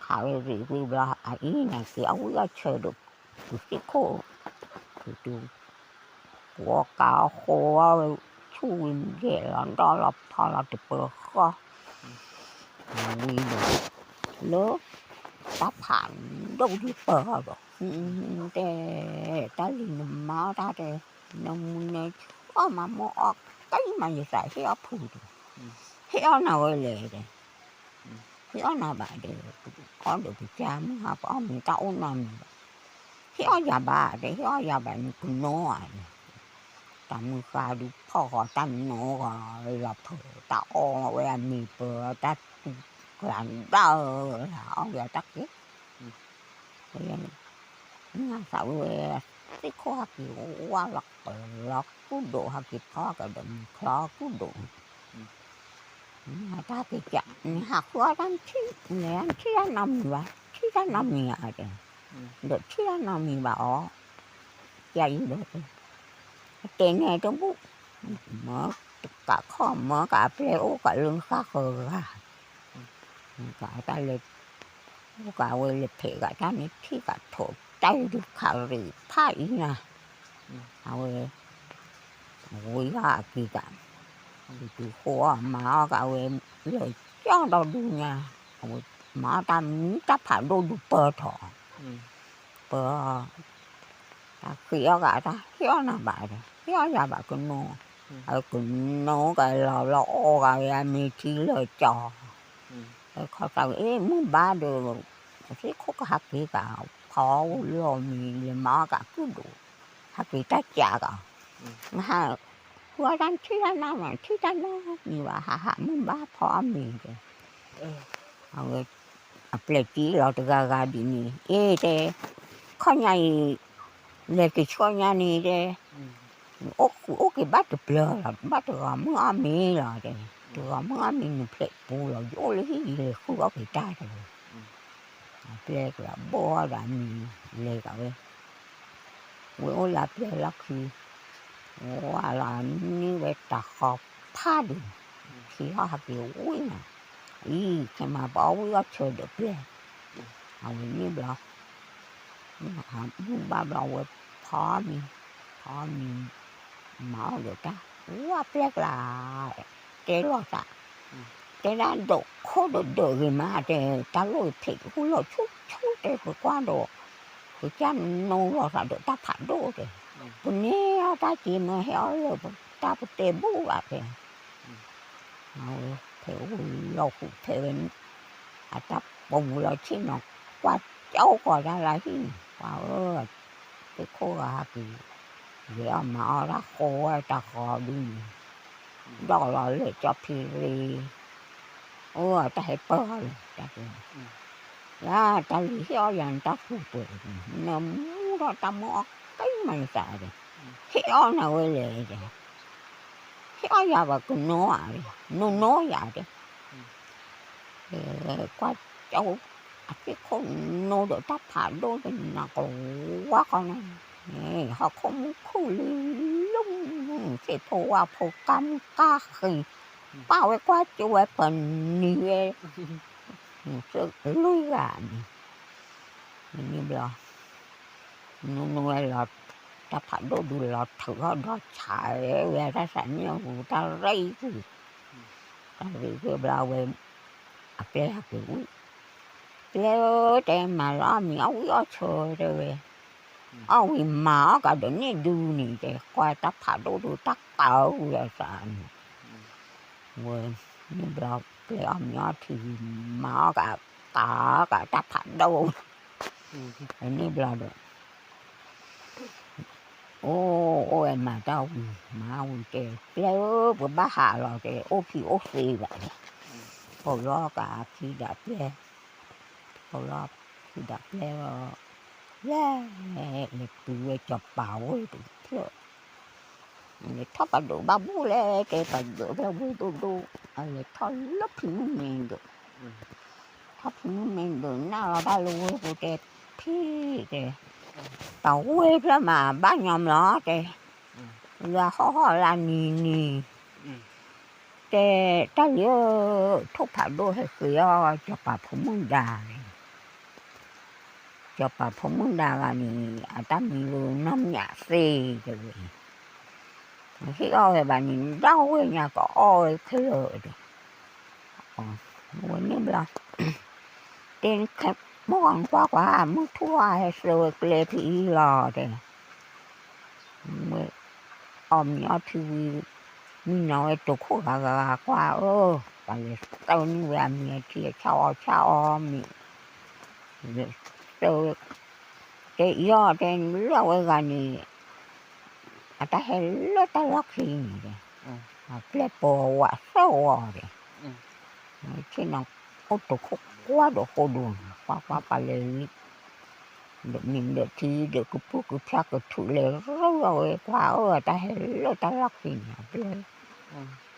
ခးဝဲရံၣ်ဝံၤဘျီ အအံၤန့ၣ်က့ၤအဝံၣ်အီၣ်ဆၢဒီး, ပူၤစ့ၢ်ခိၣ်, ပူၤတုၤ ပှၤကးအီၣ်ဃိအီၣ်ဝဲ, ဆူၣ်ဝံၤယဲၢ်လီၤဒီလီၤဖီလီၤတပၢၤဃီ, ဝံၤဒီး, လၢ, တၢ်ဖးဒိၣ်ဒံးပၢၤအီၤဒီး, တဲ, တၢ်လံၤနမၤအီၣ်တၢ်တဲ, နမုၢ်နံၤအီၣ်မၤမိၢ်အီၣ်ကံမးယသးဟ့ၣ်အီၣ်ဖုးဒီး, ဟ့ၣ်အီၣ်နၤဝဲလဲၣ်တဲ ဟ့ၣ်အီၣ်နၤဘၣ်ဒီး, အီၣ်ဒီးပစၢ်မုၢ်ဟါပအီၣ်မ့ၤတၢ်အိၣ်နီတမံၤဘၣ်, ဟ့ၣ်အီၣ်ယၤဘၣ်ဒီး ဟ့ၣ်အီၣ်ယၤဘၣ်နကနိဧါ, တၢ်မုၢ်ဃါဒုးဖီၣ်ဃီတၢ်နိဂီၤလီၤဖၢး တၢ်အီၣ်ဝဲအမံၤပၢၤ တၢ်တူၢ်ကျးဒၣ်ဧၢ, အီၣ်ယၤတၢ်က့ၤ မုၢ်ဟါသးဝံၣ်ဝဲ, သ့ၣ်ခိၣ်ဟဲက့ၤဝါလီၤပၢၤလီၤကူၣ်ဒိၣ် ဟဲက့ၤဖီကဒီးမုၢ်ချီကူၣ်ဒိၣ်, မုၢ်ဟါတၢ်က့ၤကး နဟးဃုအီၣ်တၢ်နထံၣ်, နထံၣ်တၢ်နီတမံၤဘၣ်, ထံၣ်တၢ်နီတမံၤဧါတဲ, ဒီးထံၣ်တၢ်နီတမံၤဘၣ်အီၤ, ကဲအံၤဒီးတဲ, တဲန့ၣ်တဘူၣ်, မၢတကးခီၣ်မၢကးအပျဲၢ်အိၣ်ကးလၢနဃၣ်ဃၢၤဂၤ ကးတၢ်လဲၤ, အိၣ်ကးဝဲလဲၤဖဲးဂၤတၢ်န့ၣ်ထံၣ်ကးထိးတၢ်ဒုးခးရံၣ်ဖးအံၤနၤ, အဝဲ, ဝံၤဂၤအက့ၤကး, တုၤဃိအီၣ်မၤအီၣ်ကးဝဲ လၢာ်ကၠီဒီဒူၣ်ညါ, အဝဲမၤအီၣ်တၢ်မံတၢ်ဖးဒိၣ်ဒုးပၢၢ်ထီၣ်, ပၢၢ် တၢ်ဃ့အီၣ်ကး တၢ်ဟ့ၣ်အီၣ်နၤဘၣ်ဒီး ဟ့ၣ်အီၣ်ယၤဘၣ်ကနိ, အကနိကလီၤလီၤအီၣ်ကးဝဲအမ့ၢ်ထံလၢာ်ကၠီ, ခီသးဝဲ အ့ၣ် မုၢ်ဘါဒီး သ့ၣ်ခိၣ်ကဟးက့ၤကး ဖီအီၣ်ဝဲလီၢ်မံၤ လဲၤမၤအီၣ်ကးကုၢ်ဒိၣ်, ဟးက့ၤတၢ်ကးကး, နဟး ဃုအီၣ်တၢ်ထံၣ်တၢ်နၢ်မး ထံၣ်တၢ်နၢ်မံၤဘၣ် ဟးဟးမုၢ်ဘါဖီအီၣ်မံၤတဲ, အဝဲ အပျဲၢ်က့ၤလီၤတဂၤဂၤဒ်န့ၣ် အ့ၣ်တဲ, ခီညါအံၤ လဲၤက့ၤဆှီညါန့ၣ်တဲ, အိၣ်ဃုာ်အိၣ်က့ၤဘၣ်တပျၢၤလီၤ ဘၣ်တဂီၤမုၢ်အီၣ်မံၤလီၤတဲ, တဂီၤမုၢ်အီၣ်မံၤနဖျဲးပူၤလီၤ ယအိၣ်လၢဟံၣ်ယလဲၤဃုအီၣ်က့ၤတၢ်တဲ, အပျဲၢ်ကဘိၣ်အီၣ်ဒီးအမံၤ လဲၤကးဝဲ ဝဲအိၣ်လၢအပျဲၢ်လီၢ်ခံ, ဝဲလၢအန့ၢ်ဝဲတၤဃီဖးဒိၣ်, ခံဟီၣ်ဟးက့ၤဝံၤနီၤ, အံၤ ခဲမၤပအီၣ်ဝံၣ်အီၣ်ဆၢဒီးပျဲၢ်, အဝဲန့ၣ်ဘျီ မုၢ်ဘၣ်ဘျီဝဲဖီမံၤ, ဖီမံၤ မၤအီၣ်ဒီးတၢ်, ဝဲအပျဲၢ်ကျါ တဲလိာ်သး, တဲဒၣ်ဒိးခိၣ်ဒိးဒိးဂ့ၤမးတဲ, တၢ်လိၣ်ဖံးကဟူလီၤဆူၣ်ဆူၣ်တဲ ပကွၢ်ဒီး ပကစၢ်နိလိာ်သးဒီးတၢ်ဖးဒိၣ်တဲ, ပန့ၢ်အီၣ်တၢ်က့ၤမ့ၢ်ဟဲအီၣ်လၢပတၢ်ပတဲဘူၣ်ဘၣ်တဲ, အဝဲဖဲအိၣ်လီၤဃုာ်ဖဲဝဲ အတၢ်ပူၤလီၤဆ့ၣ်နီၤ ကွၢ်ကၠီကီးတၢ်လၢဟံၣ်န့ၣ် ပှၤဧၢ, သ့ၣ်ခိၣ်ဂၤဟးက့ၤ ဂဲၤအီၣ်မၤအီၣ်တၢ်ဃိဝဲတၢ်ဃီဒ်န့ၣ်, ဒီးလီၤလၢာ်ကၠီဖံရ့, အိၣ်တၢ်ဟဲပၢၢ်အီၤလီၤ တၢ်တဲ, ယၤတၢ်လံၤဟ့ၣ်အီၣ်ယၤနတၢ်ပူၤပှဲၤ, နမူထီၣ်တၢ်မုၢ်အီၣ်ကံမးနသးဒီး, ဟ့ၣ်အီၣ်နၤဝဲလဲၣ်တဲ, ဟ့ၣ်အီၣ်ယၤဘၣ်ကနိဧါ, နိနိယၤတဲ ကွၢ်ကၠီ အသ့ၣ်ခိၣ်နိဒီးတၢ်ဖးဒိၣ်တနၤကဝါဃီန့ၣ်, ဟီၣ်ခိၣ်မုၢ်ခုၣ်လံလီၤ, သ့ၣ်ဖိဝၣ်ဖိကါမုၢ်ကါဃ့, ပၢ်ဝဲကွၢ်ကၠီဝဲပနံၤဝဲ, သ့ၣ်လွံၢ်ဂၤန့ၣ်, န့ၣ်ဘျီ နူနူဝဲလီၤ, တၢ်ဖးဒိၣ်ဒုးလီၤထုးထီၣ်ဒီးဆးဝဲတၢ်သးနံၣ်အူ တၢ်ရ့ၣ်ကွံာ်, တၢ်ရ့ၣ်ကွံာ်ဘျီဝဲ, အပျဲၢ်ဟးက့ၤဝံၣ်, ပျဲၢ်ဧၢ တဲမၤလၢအီၣ်မံၤအီၣ်ဝံၣ်အီၣ်ဆၢတဲဝဲ, အီၣ်ဝံၤမၤအီၣ်ကဒီးန့ၣ်ဒုးန့ၣ် တဲကွၢ်တၢ်ဖးဒိၣ်ဒုးတၢ်ကးဝံၤအသးန့ၣ်, ဝဲ, န့ၣ်ဘျီ, ပျဲၢ်အီၣ်မံၤအီၣ်ထံဝံၤ မၤအီၣ်ကး, ကးကးတၢ်ဖးဒိၣ်, န့ၣ်ဘျီဒီး အိၣ်အိၣ်ဝဲမၤတၢ်ဝံၤ မၤဝံၤတဲ ပျဲၢ်ဧၢ ပဘၣ်ဟးလီၤတဲ အိၣ်ဖံးအိၣ်သ့ဘၣ်န့ၣ်, ပိာ်လီၤကးဖံဒီးပျဲၢ်, ပိာ်လီၤဖံဒီးပျဲၢ်လီၤ, လဲၤ, လဲၤတုၤဝဲစီၤပၤဝ့ၢ်တဖျၢၣ်, လဲၤထီၣ်ပှၤဒိးဘၣ်ဘူၣ်လဲၣ်တဲ ပှၤဒိးဖျၢၣ်ဝ့ၢ်ဒိၣ်ဒိၣ်, အလဲၤထီၣ်လၢဖံမုၣ်မ့ၢ်ဒိး ထီၣ်ဖံမုၣ်မ့ၢ်ဒိးနၢ်လီၤတၢ်လၢဝ့ၢ်ပူၤတဲ, ဖံတဲ, ပှၤဝ့ၢ်ဖျၢၣ်မးဘၣ်ညီမးလီၤတဲ, လၢဟီၣ်ဟီၣ်လၢနံၤနံၤ, တဲ, တၢ်လံၤဧၢ, ထိၣ်ဖးဒိၣ်ဟဲဃ့အီၣ်စီၤပၤဖိမုၣ်ဒါန့ၣ်, စီၤပၤဖိမုၣ်ဒါဂၤန့ၣ် အတၢ်မံၤလၢနီၢ်မၠးသ့တဲဝဲ, ဟ့ၣ်အီၣ်ဝဲဘၣ်န့ၣ် ဒီဝ့ၢ်ညါကအီၣ်ဝဲခဲလၢာ်ဒီး, ဝဲန့ၣ်ဘျီ, တဲနခဲမိၢ်ဂီၤနကွၢ်ကွၢ် မုၢ်ထူၣ်အဟဲစၢၤဝဲကျဲဖဲအံၤလီၤတဲ, ဝဲ, အီၣ်မံၤအီထံဝံၤ, မံနီၤဝဲတိာ်ခိၣ်ဂၤဂၤကွၢ်ဧၢ, ပှၤလဲၤစၢၤန့ၢ်ဝဲအမံၤအထံအဆၣ်အီဆၣ်အီမံၤ, စၢၤဝဲ, တဲအံၤအီၤတဲ လၢအဝဲဂၤန့ၣ် အတၢ်ဟဲလၢတၢ်လီၢ်ခံန့ၣ်, အပျဲၢ်ပိာ်ဝးသၢဝီၤဒီး, ဆ့ၣ်နီၤ အိၣ်တိာ်ခိၣ်ကွၢ်ဒီးဃိဒိၣ်န့ၣ် ကွၢ်ကွၢ်ပှၤလဲၤလံ, ဒီးမ့ၢ်ဒီးထံဒီးကပူၤကဖျါကထူးလဲၤရူၢ်အီၤဝဲကွၢ်ဧၢ အတၢ်ဟဲလၢတၢ်လီၢ်ခံန့ၣ် အပျဲၢ်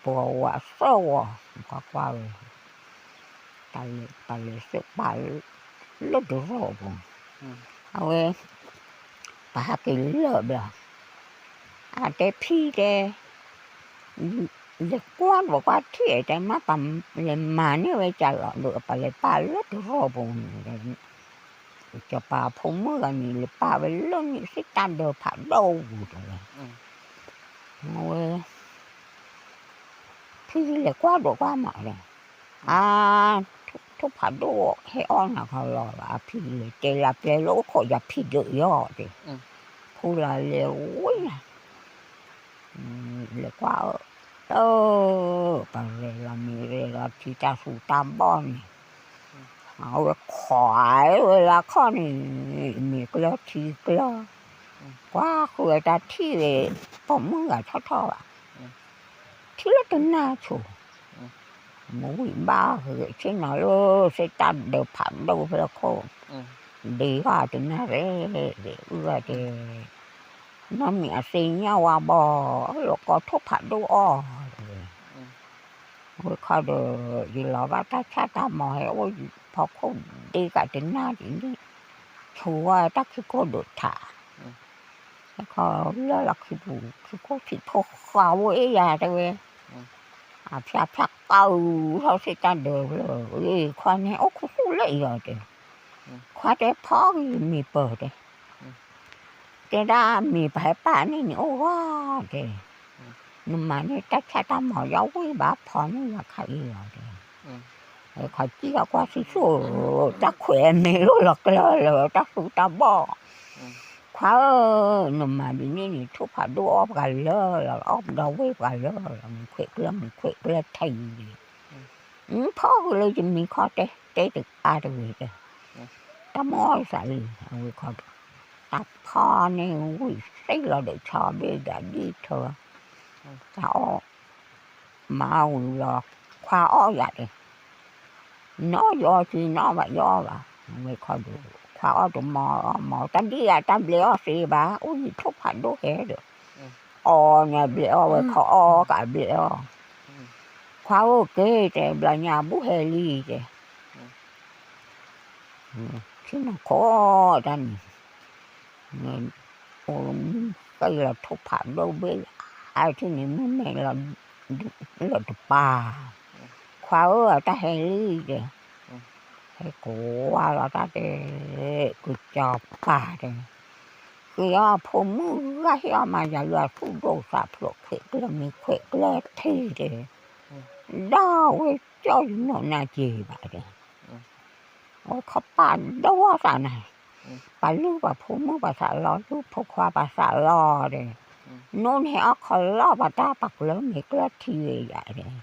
ပိာ်ဝးသၢဝီၤ ကွၢ်ကွၢ်ဝဲ တၢ်လဲၤ ပှၤလဲၤစၢၤပာ်လၢတရီၢ်ပူၤ, အဝဲ ပှၤဟဲက့ၤလၢာ်ဘျီ, အတဲဖံတဲ, လဲၤကွၢ်ဒီးကွၢ်ထံၣ်တဲ မ့ၢ်ပှၤလဲၤမၤန့ၢ်ဝဲကလီၤဒီး ပှၤလဲၤပာ်လၢတရီၢ်ပူၤန့ၣ်, စီၤပၤဖိမုၣ်ဂၤန့ၣ် လဲၤပာ်ဝဲလၢန့ၣ်စ့ၢ်တၢ်ဒၢဖးဒိၣ်ပူၤတဲဝဲ, အဝဲ ပှၤ ဖံလဲၤကွၢ်ဒိးကွၢ်မးဒီး, အါ, ထိၣ်ဖးဒိၣ်ဟဲအီၣ်နၤခီလီၤလီၤ, အဖံလဲၤတဲလၢပျဲလၢအိၣ်ခိးယၤဖံဒုးယီၤတဲ, ဖိလၢလဲၤဝဲယၤ လဲၤကွၢ်အၢ, ပှၤရဲၣ်လီၤမ့ၤရဲၣ်လီၤထံတၢ်သူတၢ်ဘီၣ်န့ၣ်, အဝဲခိးဝဲလၢခီၣ်န့ၣ်, မ့ၤကျၢၢ်ထံကျၢၢ်, ကွၢ်ဃုာ်ဝဲတၢ်ထံၣ်ဝဲ, ပိာ်မုၣ်ဂၤထီၣ်ထီၣ်ဘၣ်, ထံၣ်လၢတနၢ်ဆိ, မ့ၢ်ဝံၤဘၣ်ဂဲၤဆ့ၣ်နီၤလၢသ့ၣ်တၢ်ဒၢးဖးဒိၣ်ဖဲခိၣ်, ဒ့ဂၤတနၢ်ရဲၣ်, အုၣ်ဂၤတဲ နီၢ်မံၤအသ့ၣ်ညါဝါဘီ, လီၤကီထိၣ်ဖးဒိၣ်အီၣ်, ဝဲခီဒီး, ယလီၤဘၣ်တၢ်ဆၣ်တၢ်မီၤဟဲအိၣ်ဖီခိၣ်ဒ့ဂၤတနၢ်ဒ်န့ၣ်, ဆိဝဲတၢ်ခံကိၢ်ဒိးထး, ခီလၢလီၤခံပူၤ ခံကိၢ်ထံးဖိဃာ်ဝဲအ့ၣ်ယၤတဲဝဲ, အဖျါဖျါကါအူထီၣ်သ့ၣ်တၢ်ဒၢးဖျၢၣ်, ခွါန့ၣ်အိၣ်ခူသူၣ်လၢအံၤအီၤတဲ, ခွါတဲဖီက့ၤယမ့ၢ်ပၢၢ်တဲ တဲဒၣ်မ့ၢ်ပှၤဟဲပာ်န့ၢ်န့ၣ်အိၣ်ဂီၢ်တဲ, နမၤန့ၢ်တၢ်ဆၣ်တၢ်မီၤယီၤဝံၣ်ဘၣ်ဖီန့ၢ်ယၤခါအံၤလီၤတဲ, ခီကံၣ်အီၤကွၢ်ဆူၣ်ဆူၣ်, တၢ်ခွဲးအမဲာ်လိၣ်လီၤကျၢၢ်လၢတၢ်သူတၢ်ဘီၣ်, ခွါဧၢ, နမၤဒ်န့ၣ်န့ၣ် ထိၣ်ဖးဒိၣ်အီၣ်ပှၤလၢာ်လီၤ, အီၣ်ပဒီဝ့ၢ်ပှၤလၢာ်လီၤ, မုၢ်ခွဲးကျၢၢ် မုၢ်ခွဲးကျၢၢ်ထံးန့ၣ်, ဖီက့ၤလၢယမံၤခီတဲ တဲတအါတဂ့ၤတဲ, တၢ်မ့ၢ်အီၣ်သးလံ အဝဲခီ, တၢ်ဖီန့ၣ်ဝံၤသ့ၣ်လီၤဒီးဆီဘ့ၣ်ဒၣ်ဒ်ထၢ, တၢ်အီၣ်, မၤဝံၤလီၤ, ခွါအီၣ်ယၤတဲ, နီၢ်ယအီၣ်က့ၤနီၢ်ဘၣ်ယအီၣ်ဘၣ်, ဝဲခီဒီး, ခွါအီၣ်တမီၤမီၤ တၢ်ဒ်ယၤတၢ်ဘျဲးအီၣ်သ့ဘၣ် အိၣ်ယံၤထိၣ်ဖးဒိၣ်ဟဲဒီး, အီၣ်ညါဘျဲးအီၣ်ဝဲခီအီၣ်ကးဘျဲးအီၣ်, ခွါအိၣ်က့ၤတဲ ဘျီညါဘူၣ်ဟဲလံတဲ ဆ့ၣ်နီၤခိးတၢ်န့ၣ်, အိၣ်မုၢ်ဃ့လီၤထိၣ်ဖးဒိၣ်ဘ့ၣ်, အါထံၣ်န့ၣ်မုၢ်မဲာ်လီၤတပၤ, ခွါဧၢ တၢ်ဟဲလံတဲ, ဟဲကိးဝါလီၤတၢ်တဲ, ကစီၤပၤတဲ, ဃ့အီၣ်ဖိမုၣ်ဂၤဟ့ၣ်အီၣ်မၤယၤလၢအသူၣ်ဒိၣ်သးဖျိးခွဲးကျၢၢ်မ့ၢ်ခွဲးကျၢၢ်ထံးတဲ, ဒၣ်ဝဲကၠီၣ်ယနီၢ်နၢ်က့ၤဘၣ်တဲ အဝဲခီပာ်ဒိၣ်သးနၤ, ပာ်လုၢ်ပာ်ဖိမုၣ်ပာ်သးလီၤ လုၢ်ဖိခွါပာ်သးလီၤဒီး, နိၣ်န့ၣ်ဟဲအီၣ်ခီလီၢ်ပှၤတၢ်ပာ်ကျၢၤမ့ၤကျၢၢ်ထံးဝဲယၤဒီး,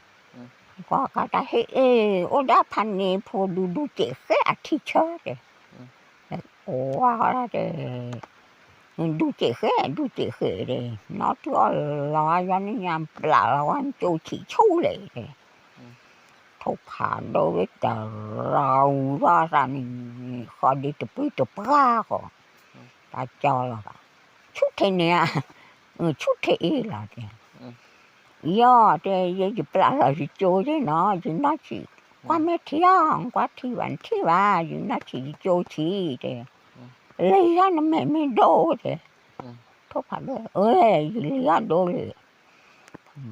ကွၢ်ကါတၢ်ဟ့ၣ်အ့ၣ် အိၣ်ဒၣ်ဖးန့ၣ်ဖိဒူဒူစဲးဃဲအထံဆၢတဲ, ကိးဝါဃီဒၣ်တဲ ဒူစဲးဃဲ ဒူစဲးဃဲဒီး နီၢ်တုၤအီၣ်လီၤယီၤန့ၢ်ညါပျးလီၤဝဲကၠိဆံးဆူၣ်လဲၣ်တဲ, ထိၣ်ဖးဒိၣ်ဝဲတရၤဝူၤထီၣ်သးန့ၣ်, ဃီဒ့တပှံတပှၢ်ဃီ, တၢ်ကၠီလီၤဘၣ်, ဆူၣ်ထဲန့ၣ်ဧါ, ဆူၣ်ထဲအ့ၣ်လီၤတဲ, ယီၤတဲ ယဲယပျးလီၤယကၠိယဲနီၤ ယနီၢ်ဆံး, ကွၢ်မ့ၢ်ထံအီၤ ကွၢ်ထံဘၣ်နထံၣ်ဘၣ် ယနီၢ်ဆံးယကၠိဆံးတဲ, လံယီၤနမဲာ်မ့ၢ်ဒိတဲ, ထိၣ်ဖးဒိၣ် အၢ ယလံယီၤဒိလံ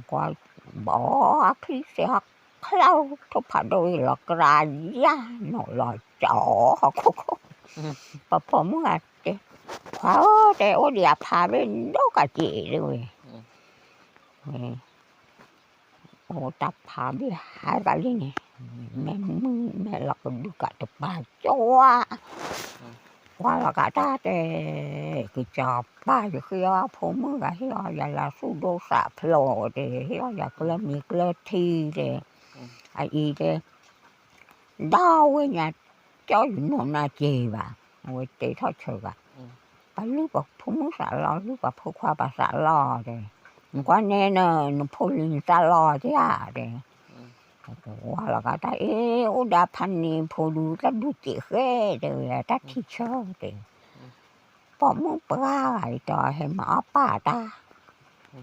ကွၢ်ဘီအချံစ့ဟီၣ်ချၢ ထိၣ်ဖးဒိၣ်အံၤလီၤကြၤယၢ်နီၢ်လီၤကၠီဟီၣ်ခိၣ်ခိၣ်, ပှၤပိာ်မုၣ်ဂၤတဲ, ခွါဧၢတဲအိၣ်ဒံးအဖးဘ့ၣ်ဒိၣ်ကးက့ၤတဲဝဲ, ဝဲ အိၣ်တၢ်ဖးဘ့ၣ်ဟဲကးလံန့ၣ်, မ့ၢ်မုၢ်မ့ၢ်လီၤကဒုကးတပၤကၠီဝါ ကွၢ်လီၤကးတၢ်တဲ, ကစီၤပၤယဃ့အီၣ်ဖိမုၣ်ဂၤဟ့ၣ်အီၣ်ယၤလၢသူၣ်ဒိၣ်သးဖျိးတဲ, ဟ့ၣ်အီၣ်ယၤကျၢၢ်မံၤကျၢၢ်ထံတဲ, အအံၤတဲ, ဒၣ်ဝဲညါ, ကၠီယနီၢ်နၢ်က့ၤဘၣ်, အဝဲတဲထီၣ်ဆၢဂၤ, ပလုၢ်ပဖိမုၣ်သးလီၤ လုၢ်ပဖိခွါပသးလီၤတဲ, နကွၢ်နဲန, နဖိလံၤနသးလီၤတဲဧါတဲ ဝါလီၤကးတၢ်အ့ၣ် အိၣ်ဒီးဖးန့ၣ်ဖိဒူတၢ်ဒူစဲးဃဲတဲဝဲ တၢ်ထံဆၢတဲ, ပိာ်မုၣ်ပှၢ်ဂၤအံၤဒီးဟဲမၤအီၣ်ပၢ်တၢ်,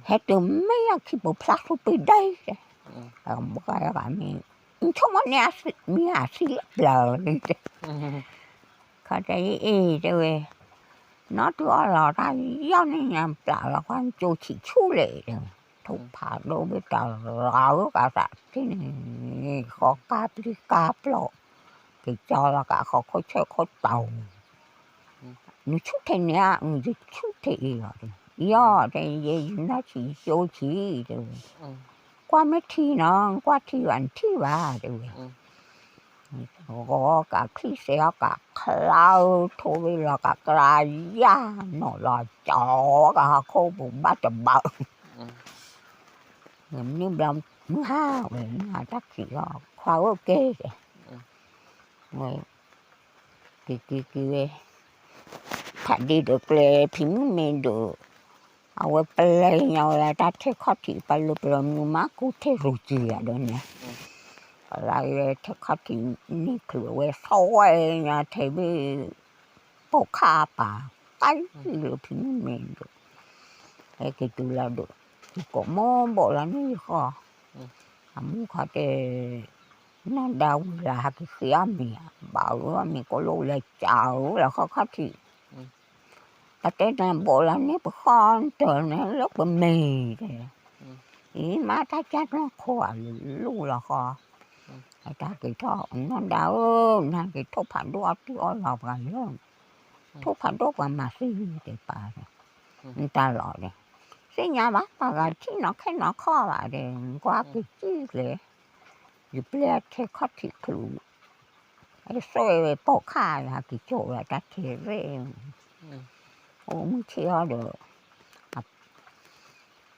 ဟဲတုၤမ့ၢ်အခံပူၤဖျါသူပ့ၤဒဲတဲ, ဘှါဂၤမ့ၢ်, ဆိကမိၣ်န့ၣ်မ့ၢ်အသံလၢပျၢၤလံတဲ, ခီတဲအ့ၣ်တဲဝဲ, နီၢ်တုၤအီၣ်လီၤတၢ်ယီၢ်န့ၢ်ညါပျးလီၤကွၢ်ကၠိဆံးဆူၣ်လဲၣ်တဲ, ထိၣ်ဖးဒိၣ်ဘ့ၣ်တရၤဧၢကးသးထံၣ်န့ၣ်, ဃီကါပျံၤကါပျီ, က့ၤကၠီလီၤကးဃီခိၣ်ဆၢခိၣ်တီၤ, နဆူၣ်ထဲန့ၣ်ဧါ, ယဆူၣ်ထဲအံၤလီၤ, ယီၢ်တဲယဲယနီၢ်ဆံးယကၠိဆံးတဲဝဲ, ကွၢ်မ့ၢ်ထံနီၤ ကွၢ်ထံဘၣ်နထံၣ်ဘၣ်တဲဝဲ, ဂီၤကးချံစဲးအီၣ်ကးချါ ထိၣ်ဝဲလီၤကးကျါယၢ်နီၣ်လီၤ ကၠီကဟီၣ်ခိၣ်ပူၤဘၣ်တဘၣ်, မနုၤဘျီမုၢ်ဟါဝဲ မုၢ်ဟါတၢ်ခံးလီၤ ခွါဧၢက့ၤတဲ ဝဲ က့ၤက့ၤက့ၤဝဲ ဖးဒ့ဒီးကျဲဖံမုၣ်မ့ၢ်ဒိး, အဝဲပျဲညါဝဲတၢ်ထဲခီၣ်ထံး ပှၤလၢပျီမုၢ်မးကူထဲရူၤကံၤယၤဒီးန့ၣ်, ပှၤလၢထဲခီၣ်ထံးန့ၢ်ချုးဝဲ ဆီၣ်ဝဲညါထဲဘ့ၣ် ပိာ်ခၣ်ပာ် ကၢ်လၢဖံမုၣ်မ့ၢ်ဒိး, ဟဲက့ၤတုၤလီၤဒီး ယကိးမိၢ်ဘိးလီၤန့ၢ်ယဃီ, အမုၢ်ခီတဲ နီၢ်ဒါဝံၤလၢဟဲက့ၤဃ့အီၣ်မ့ၤ, ဘၣ်အၢမ့ၤကိၣ်လိၣ်လဲၤကးအၢလီၤခီၣ်ခီၣ်ထံး, ပတဲနၤဘိးလီၤန့ၢ်ပဃီတၢ်န့ၣ်လၢပမဲာ်တဲ, အံၤမ့ၢ်တၢ်ကၢ်နီၢ်ခိအလိၣ်လီၤဃီ, တၢ်က့ၤထီၣ်နီၢ်ဒါဧၢ, နက့ၤထိၣ်ဖးဒိၣ်အီၣ်တံၢ်အီၣ်လီၤပှၤလၢ ထိၣ်ဖးဒိၣ်ပှၤမၤသံတဲပာ်, နတၢ်လီၤဒီး, သ့ၣ်ညါဘၣ်ပှၤဂၤထံၣ်နီၢ်ခဲနီၢ်ခီဘၣ်ဒီး ကွၢ်က့ၤကံၣ်လဲၣ်, ယပျဲထဲခီၣ်ထံးချုး, အဆိၣ်ဝဲပိာ်ခၣ်လၢက့ၤကၠိဝဲတၢ်ထဲရဲၣ်, အိၣ်မုၢ်ဆ့ၣ်အီၤဒီး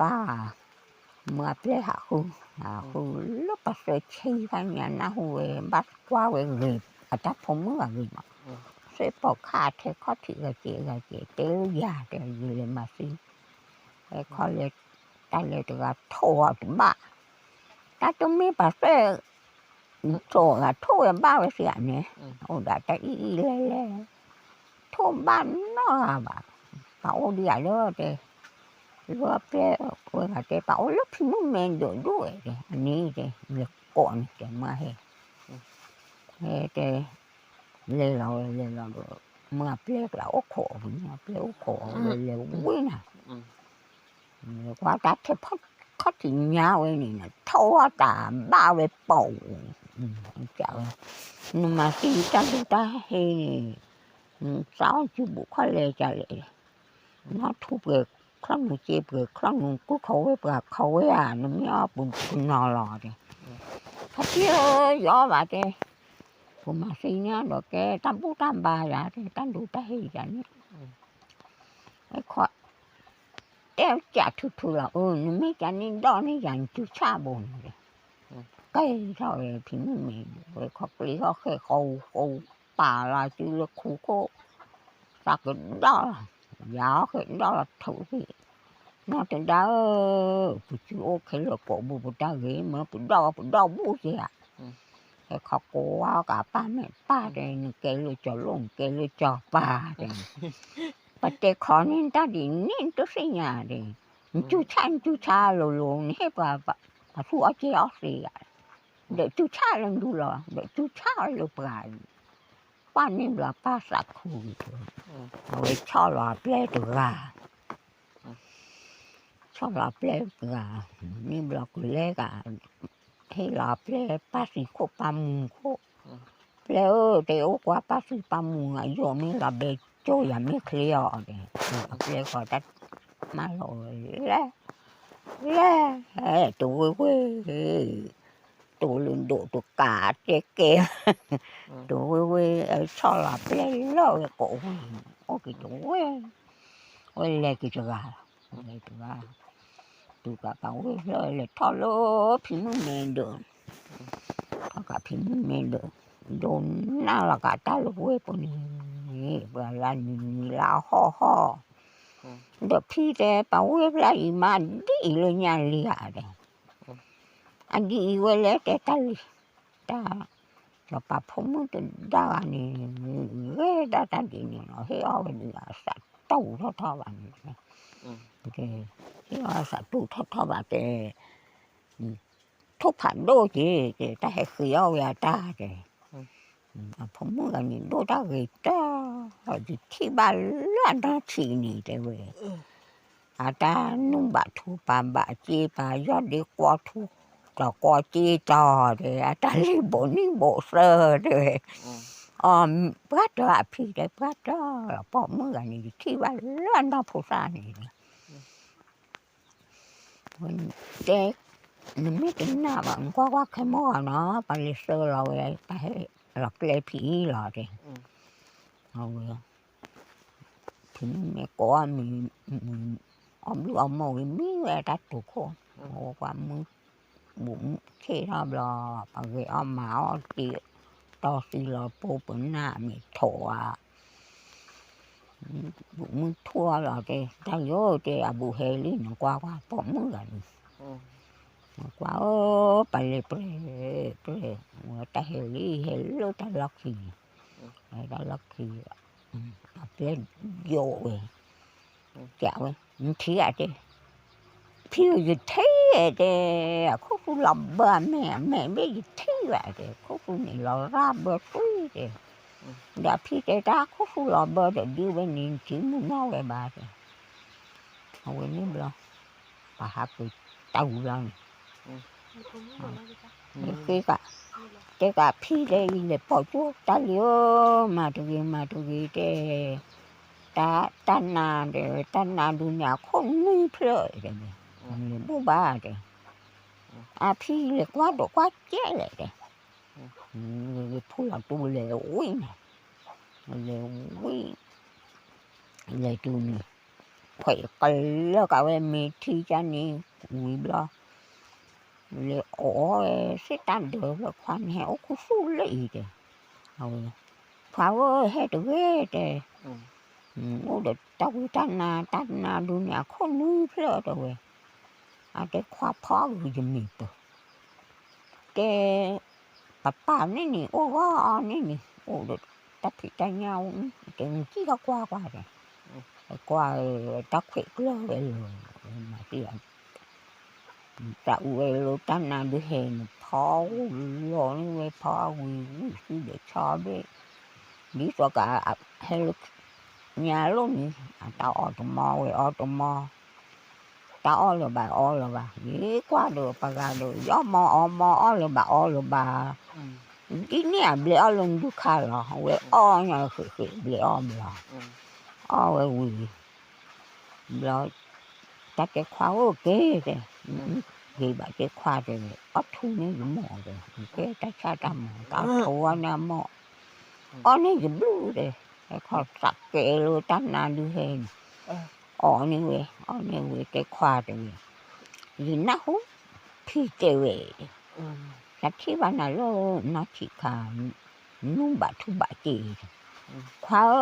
ပၢ် မၤပျဲဟးဃု, ဟးဃုလၢပှၤသၢဆံဖးညါနၢ်ဟူဝဲ ဘၣ်ကွၢ်ဝဲဂ့ၤ အတၢ်ဖိမုၣ်အဂ့ၤမး, သ့ၣ်ပိာ်ခၣ်ထဲခီၣ်ထံးဂၤကဲးဂၤကဲး တဲလၢယၤတဲ ယလဲၤမၤသံ, ဟဲခီလဲၤ တၢ်လဲၤတဂၤထိၣ်အီၤတဘၣ်, တၢ်တမ့ၢ်ပှၤသၢ ထိၣ်ဂၤထိၣ်ဝဲဘၣ်ဝဲသ့ဧါန့ၣ်, အိၣ်ဒၣ်တၢ်အံၣ်အံၣ်လဲၣ်လဲၣ်, ထိၣ်ဘၣ်နီတဂၤဘၣ်, ပှၤအိၣ်ဒံးဧါလၢတဲ, လၢပျဲဝဲဂၤတဲ ပှၤအိၣ်လၢဖံမုၢ်မဲဒိးဒိၣ်ဝဲတဲ အန့ၣ်တဲ လဲၤကိးန့ၣ်တဲမၤဟဲ, ဟဲတဲ, လဲၤလီၤဝဲလဲၤလီၤဒီး, မ့ၢ်အပျဲကျါအိၣ်ခိးအီၤပူၤန့ၣ် အပျဲအိၣ်ခိးအီၤဝဲလဲၤဝံၤနၤ ကွၢ်တၢ်ထဲခီၣ်ထံးညါဝဲန့ၣ် ထိၣ်ဝဲတၢ်ဘၣ်ဝဲပိာ်, ဝဲ, နမၤသံတၢ်ဒုးတၢ်ဟ့န့ၣ်, နသးအီၣ်စုဘူးခီလဲၤကလဲၣ်, နီၢ်ထူပှဲၤချီၣ်နူၤစ့ပှဲၤချီၣ်နူၤ ကူၣ်ခီဝဲပှၤခီဝဲဧါ နမ့ၢ်အီၣ်ပူၤပနီၤလီၤတဲ, ခီၣ်ထံးဧၢ ယအီၣ်ဘၣ်တဲ, ပမၤသံန့ၣ်ဒီးကဲတၢ်ဘူၣ်တၢ်ဘါယၤတဲ တၢ်ဒုးတၢ်ဟ့ယၤန့ၣ် ဝဲခီ, တဲကးထူထူလီၤ အၢ နမ့ၢ်ကန့ၣ်ဒီးန့ၣ်ယၤ နစုဆၣ်ဘိန့ၣ်, ကဲထီၣ်ဝဲဖံမုၣ်မဲ ဝဲခီကျ့ထီၣ်ဃဲဃီဃီ ပာ်လီၤစုလၢခူခိၣ်, သးကဒီၣ်လီၤ, ယၤအီၣ်ဃဲဒီၣ်လီၤထုးသ့ၣ်, နီၢ်တဒါဧၢ, ပစုအိၣ်ခဲလၢာ်ကိးဘူးပတၢ်ဂ့ၤ မ့ၢ်ပဒီၣ်ပဒီၣ်ဘူးက့ဧါ ဟဲခီကိးဝဲကးပၢ်မဲာ်ပၢ်တဲ နကဲလၢကၠီၤလိၣ် နကဲလၢကၠီၤပၤတဲ, ပတဲခီန့ၢ်တၢ်ဒ်န့ၣ် နတသ့ၣ်ညါတဲ, နစုဆၣ် နစုဆၣ်လိၤလိၤ နဟ့ၣ်ပှၤ ပှၤသူၣ်အီၣ်က့အီၣ်သ့ဧါ, ဒီးစုဆၣ်လၢနဒူလီၤ ဒီးစုဆၣ်လၢပှၤအံၤ, ပှၢ်န့ၣ်ဘျီပၢ်သးခု, အဝဲဆီၣ်လီၤအပျဲၢ်တဂၤ ဆီၣ်လီၤအပျဲၢ်တဂၤ, န့ၣ်ဘျီကလဲၤဂၤ, ဟ့ၣ်လီၤအပျဲၢ်ပၢ်သံခိၣ်ပၢ်မူခိၣ်, ပျဲၢ်ဧၢ တဲအိၣ်ကွၢ်ပၢ်သံပၢ်မူ အယိာ်မ့ၢ်လီၤဘဲကၠိယၤမ့ၢ်ချ့အီၤဒီး, အပျဲၢ်ဃီတၢ်မၢလီၤဝဲလဲၣ်, လဲၣ်, တဝ့ၢ်ဝ့ၢ် တိၤလၢဒိၣ်တကးတဲကဲ, တဝ့ၢ်ဝ့ၢ် ဆီၣ်လီၤပျဲၢ်လၢဝဲကိးဝ့ၢ်, အိၣ်က့ၤတဝ့ၢ်, ဝဲလဲၤက့ၤတဂၤလီၤ, လဲၤတဂၤ, တုၤကးပှၤဝ့ၢ်ဖျၢၣ်လဲၤထီၣ်လၢဖံမုၢ်မဲဒိး, ထီၣ်ကးဖံမုၢ်မဲဒိး, ဒိးနၢ်လီၤကးတၢ်လၢဝ့ၢ်ပူၤန့ၣ်, ပှၤလၢနံၤနံၤလၢဟီၣ်ဟီၣ်, ဒီးဖံတဲ ပှၤဝ့ၢ်ဖျၢၣ်အံၤမးဒ်အံၤလၢညါလံဧါဒီး အဒ်အံၤဝဲလဲၣ်တဲတၢ်လံ, တၢ်, စီၤပၤဖိမုၣ်တဒါဂၤန့ၣ်, ဂ့ၤဒၣ်တၢ်ဒ်န့ၣ်လီၤ ဟ့ၣ်အီၣ်ဝဲဒ်အသးတူၢ်ထီၣ်ထီၣ်ဘၣ်န့ၣ်, ဟ့ၣ်အီၣ်အသးတူၢ်ထီၣ်ထီၣ်ဘၣ်တဲ, ထိၣ်ဖးဒိၣ်က့ၤတဲ တၢ်ဟဲဃ့အီၣ်ဝဲအတၢ်တဲ, အဖိမုၣ်ဂၤန့ၣ် ဒိၣ်တၢ်ဂ့ၤတၢ်, ယထံၣ်ဘၣ်လၢအနီၢ်ဆံးန့ၣ်တဲဝဲ အတၢ်နုၢ်ဘၣ်ထူပာ်ဘၣ်စ့ပာ် ယီၢ်ဒ့ကွီထူတီၤကွီစ့တီၤတဲ အတၢ်လံၣ်ဘိးနံၣ်ဘိးသၢတဲဝဲ, အီ ပှၢ်တၢၢ်အဖံတဲ ပှၢ်တၢၢ်လီၤ ပိာ်မုၣ်ဂၤန့ၣ် ယထံၣ်ဘၣ်လၢအနီၢ်ဖိသၣ်န့ၣ် တဲ နမ့ၢ်တနာ်ဘၣ် နကွၢ်ကွၢ်ခဲမုၢ်ဂီၤနီၤ ပှၤလဲၤဆှၢလီၤဝဲ ပှၤဟဲလီၤကျဲဖံးလီၤတဲ, အဝဲ ဖံမ့ၢ်ကိးအီၣ်မံၤ, အီၣ်ဘျုးအီၣ်မိၢ်ဝံၤမံဝဲတၢ်တိာ်ခိၣ်, အဝဲကွၢ်မုၢ်, ဘူးမုၢ်ဆ့ၣ်ထီၣ်ဘျီ, ပှၤဂဲၤအီၣ်မၤအီၣ်တ့ၢ်, တီသံလီၤပိပနၢ်မ့ၢ်ထိးဧါ, ဘူးမုၢ်ထူၣ်အီၤလီၤတဲ, တၢ်ယိၤတဲအဘူးဟဲလံ နကွၢ်ကွၢ်ပိာ်မုၣ်ဂၤန့ၣ်, ကွၢ်ဧၢ, ပှၤလဲၤပြဲၢ်ပြဲၢ်, ဝဲတၢ်ဟဲလံ ဟဲလၢတၢ်လီၢ်ခံန့ၣ်, တၢ်လီၢ်ခံ, အပျဲၢ်ယိာ်ဝဲ, ကဝဲ, နထံၣ်ဧါတဲ, ဖံဧၢယထံၣ်ဧါတဲ, အခိၣ်သူလီၤဘၢအမဲာ် အမဲာ်ဘ့ၣ်ယထံၣ်ဘၣ်တဲ, ခိၣ်သူန့ၣ်လီၤရၢ်ဘၢသွံၣ်တဲ, ဒီးဖံတဲတၢ်ခိၣ်သူလီၤဘၢဒီးဒုးဝဲန့ၣ် နထံၣ်မုၢ်နီၢ်ဝဲဘၣ်တဲ, အဝဲန့ၣ်ဘျီ, ပှၤဟးက့ၤတၢ်ဝံၤလီၤန့ၣ် ဃ့က, တဲကဖံတဲအံၤလဲၤပိာ်ကၠိတၢ်လံဧၢ, မၤတဂ့ၤ မၤတဂ့ၤတဲ, တၢ်နါဒီး တၢ်နါဒုးန့ၣ်အခိၣ်နွံဖျၢၣ်တဲ, လဲၤဘူၣ်ဘၣ်တဲ, အဖံလဲၤကွၢ်ဒိးကွၢ်ကဲလဲၣ်တဲ, ဖိလီၤတူလဲၤဝံၤန့ၣ်, လဲၤဝံၤ, လဲၤတုၤန့ၣ်, ခွဲးကလၢာ်ကဝဲမ့ၢ်ထံကန့ၣ်, ဝံၤဘျီ လဲၤအီၣ်ဝဲစ့ၢ်တၢ်ဒၢးလၢခွါန့ၣ် ဟဲအိၣ်ခူသူၣ်လၢအံၤတဲ, အဝဲ, ခွါဧၢ ဟဲတဂ့ၤတဲ, အိၣ်ဒီးတၢ်ဝံတၢ်နါ တၢ်နါဒုးန့ၣ် အခိၣ်နွံဖျၢၣ်တဲဝဲ, အတဲခွါဖီဂုာ်ယမ့ၢ်ပၢၢ်, တဲ, ပပၢ်န့ၣ်န့ၣ် အိၣ်ဂီၢ်န့ၣ်န့ၣ် အိၣ်ဒီးတၢ်ဖံးတၢ်ညၣ်အိၣ်န့ၣ် တဲနကံၣ်ကကွၢ်ကွၢ်တဲ, ကွၢ်, တၢ်ခွဲးကျၢၢ်ဝဲလၢ, မၤသံ, တၢ်အူဝဲလၢတၢ်နါဒုးဟဲန့ၣ် ဖီလီၤန့ၢ်ဝဲဖီဝံၤဝံၤ သံဒီးဆီဘ့ၣ်, ဒ်သိးက, ဟဲလၢ, ညါလိၣ်န့ၣ် အတၢ်အီၣ်တမီဝဲအီၣ်တမီ တၢ်အီၣ်လၢၤဘၣ်အီလၢၤဘၣ်, ယကွၢ်ဒီးပှၤဂၤဒီး ယအီၣ်မီအီမီအီၣ်လၢၤဘၣ်အီလၢၤဘၣ်, ဒ်န့ၣ်အဘျဲးအီၣ်လၢနဒုးခါလီၤ, အဝဲအီၣ်ညါဃ့းဃ့းဘျဲးအီၣ်ဘျီ, အီၣ်ဝဲဝံၤ, ဘျီ, တၢ်တဲခွါဧၢက့ၤတဲ, ဂ့ၤဘၣ်တဲခွါတဲ, အီၣ်ထူန့ၢ်ယမိၢ်တဲ, ကဲတၢ်ဆၣ်တၢ်မီၤ တၢ်ထူအီၣ်န့ၢ်အမိၢ် အီၣ်န့ၢ်ယဘျုးတဲ, ဟဲခီၣ်သးကဲလၢတၢ်နါဒုးဟဲန့ၣ်, အီၣ်န့ၢ်ဝဲ, အီၣ်န့ၢ်ဝဲတဲခွါတဲဝဲ, ယနၢ်ဟူ, ဖံတဲဝဲ, တၢ်ထံၣ်ဘၣ်နၤလၢနီၢ်ဆံးခါ, နူၢ်ဘၣ်ထူဘၣ်က့ၤ, ခွါဧ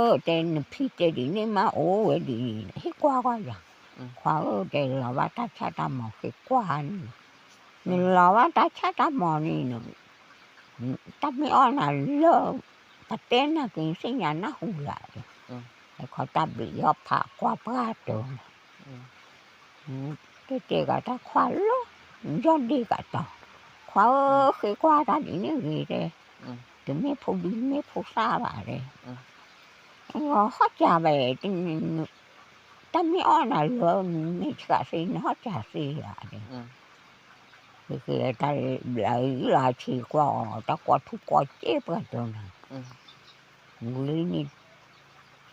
ၢ, တဲနဖံတဲဒ်န့ၣ်မးအိၣ်ဝဲဒ်န့ၣ် ဟ့ၣ်ကွၢ်ကွၢ်ယၤ, ခွါဧၢ, တဲလီၤဘၣ်တၢ်ဆၣ်တၢ်မီၤဃ့ကွၢ်န့ၣ်, နလီၤဘၣ်တၢ်ဆၣ်တၢ်မီၤန့ၣ် တၢ်မ့ၢ်အီၣ်နၤလၢ, ပတဲနၤက့ၤသ့ၣ်ညါနၢ်ဟူလၢ်, ဟဲခီတၢ်ဘျုးယီၣ်ဖးကွၢ်ပှၢ်တၢၢ်, တဲတဲဂၤတၢ်ခွါလၢ, ယီၣ်ဒ့ဂၤတီၤ, ခွါဧၢ, ဃ့ကွၢ်တၢ်ဒ်န့ၣ်ဂ့ၤတဲ, တမ့ၢ်ဖိဒံမ့ၢ်ဖိသၣ်ဘၣ်တဲ, ဟီၣ်စၢ်ဘၣ်, တၢ်မ့ၢ်အီၣ်နၤလၢနမ့ၢ်ဆှးသ့ နဟီၣ်စၢ်သ့ဧါတဲ, ဃ့ဃ့တၢ်ဘျုးယီၣ်လၢဆံးကွၢ်အီၤ တၢ်ကွၢ်ထူကွၢ်စ့ၢ်ပှၤတီၤနၤ, ဝံၤလံန့ၣ်,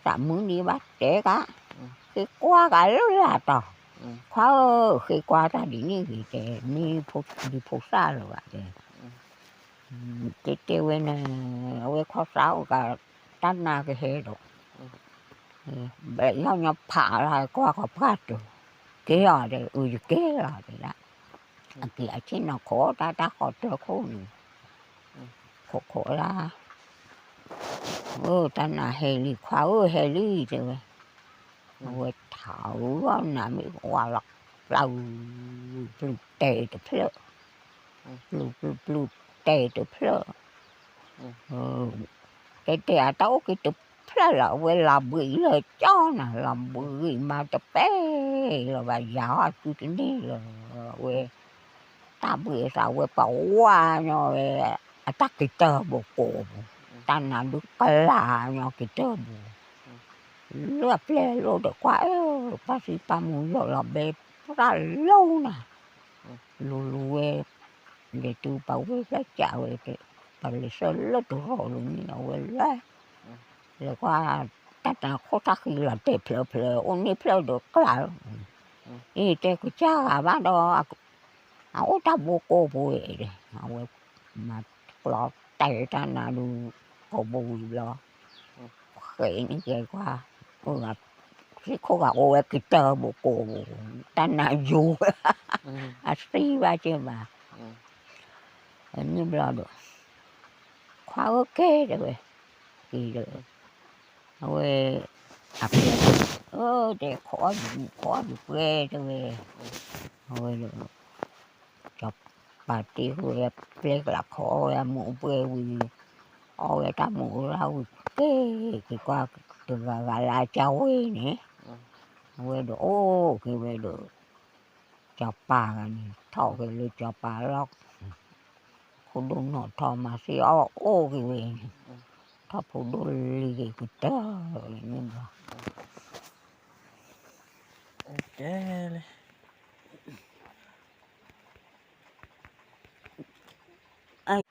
သးမုၢ်န့ၣ်ဘၣ်တဲက, ဃ့ကွၢ်ကလၢလၢ်တီၤ, ခွါဧၢ, ဃ့ကွၢ်တၢ်ဒ်န့ၣ်ဂ့ၤတဲ, မ့ၢ်ဖိဒံဖိသၣ်လၢၤဘၣ်တဲ, တဲတဲဝဲန့ၣ်, အဝဲခီသးအိၣ်က, တၢ်နါကဟဲဒီး, ဘျီညီဖးလၢကွၢ်ဃီပှၢ်တီၤ, ကဲအီၤတဲ, အုးယကဲလီၤတဲဒၣ်, အက့ၤအဆ့ၣ်နီၤခိးတၢ်တၢ်ဃီတၢၢ်ခိၣ်န့ၣ်, ခိးခိးလၢ, အၢ တၢ်နါဟဲလံ ခွါဧၢ ဟဲလံတဲဝဲ, အဝဲထးအူအီၣ်နၤမ့ၢ်ဝါလီၤ, ပျၢ်, ပျုၢ်တဲာ်တဖျၢၣ်, ပျုၢ်ပျုၢ်ပျုၢ်တဲာ်တဖျၢၣ်, တဲတဲအတၢ်အိၣ်က့ၤတဖျၢၣ်လီၤ အဝဲလီၤဘှံးလၢကၠီနၤ လီၤဘှံးမၤတပဲလီၤဘၣ် ယၤအီၣ်စုတန့ၢ်လီၤ, အဝဲ တၢ်ဘှံးအသးဝဲပှၤဝါညီဝဲ, အတၢ်က့ၤတၢၢ်ဘိကိးပူၤ, တၢ်နါဒုးကလၤညီက့ၤတၢၢ်ဘိ, လၢအပျဲၢ်လိဒီးကွၢ်အၢ, ပၢ်သံပၢ်မူယီၢ်လီၤဘဲပြၢ်လိနၤ, လူၤလူၤဝဲ, လဲၤတုၤပှၤဝဲၢ်ဖျၢၣ်ကးဝဲ, ပှၤလဲၤဆှၢလၢတရီလိၤန့ၣ်အဝဲလဲၤ, လဲၤကွၢ်, တၢ်တၢ်ခိၣ်တၢ်ဃံလီၤတဲာ်ဖျၢၣ်ဖျၢၣ် အိၣ်န့ၢ်ဖျၢၣ်ဒီးကျါလီၤ, အ့ တဲကစၢ်ဂၤဘၣ်ဒီး အအိၣ်တၢ်ဘိကိးပူၤ, အဝဲမၤကျီတဲာ်တၢ်နါဒုး ကိးပူၤဝံၤဘျီ, ဃဲးန့ၢ်ကဲကွၢ်, အိၣ်ဂၤသံခိၣ်ဂၤအိၣ်ဝဲကတၢၢ်ဘိကိးပူၤ, တၢ်နါယိၤဝဲ, အသံဘၣ်က့ၤဘၣ်, န့ၣ်ဘျီဒီး ခွါဧၢက့ၤတဲဝဲ, က့ၤဒီး, အဝဲ, အပျဲၢ်, တဲခိးအီၣ်ဒုးခိးအီၣ်ဒုးပှဲၤတဲဝဲ, အဝဲဒီး စီၤပၤတ့ဃုာ်ဝဲပျဲၢ်ကျးခိးအီၣ်ဝဲအမူးအပှဲၤဝံၤ, အီၣ်ဝဲတၢ်မူးအလၣ်ဝံၤက့ၤ, က့ၤကွၢ်တဂၤဂၤလၢအကၢဝ့ၢ်န့ၣ်, အဝဲဒီးအိၣ်က့ၤဝဲဒီး, စီၤပၤဂၤန့ၣ် ထီၣ်က့ၤလၢစီၤပၤလီၢ်, ခိၣ်ဒိၣ်နီၣ်ထီၣ်မၤသံအီၣ်အိၣ်က့ၤဝဲန့ၣ်, ထီၣ်ဖိဒိၣ်လံၤက့ၤကတၢၢ်န့ၣ်ဘျီ ကဲလံ, အ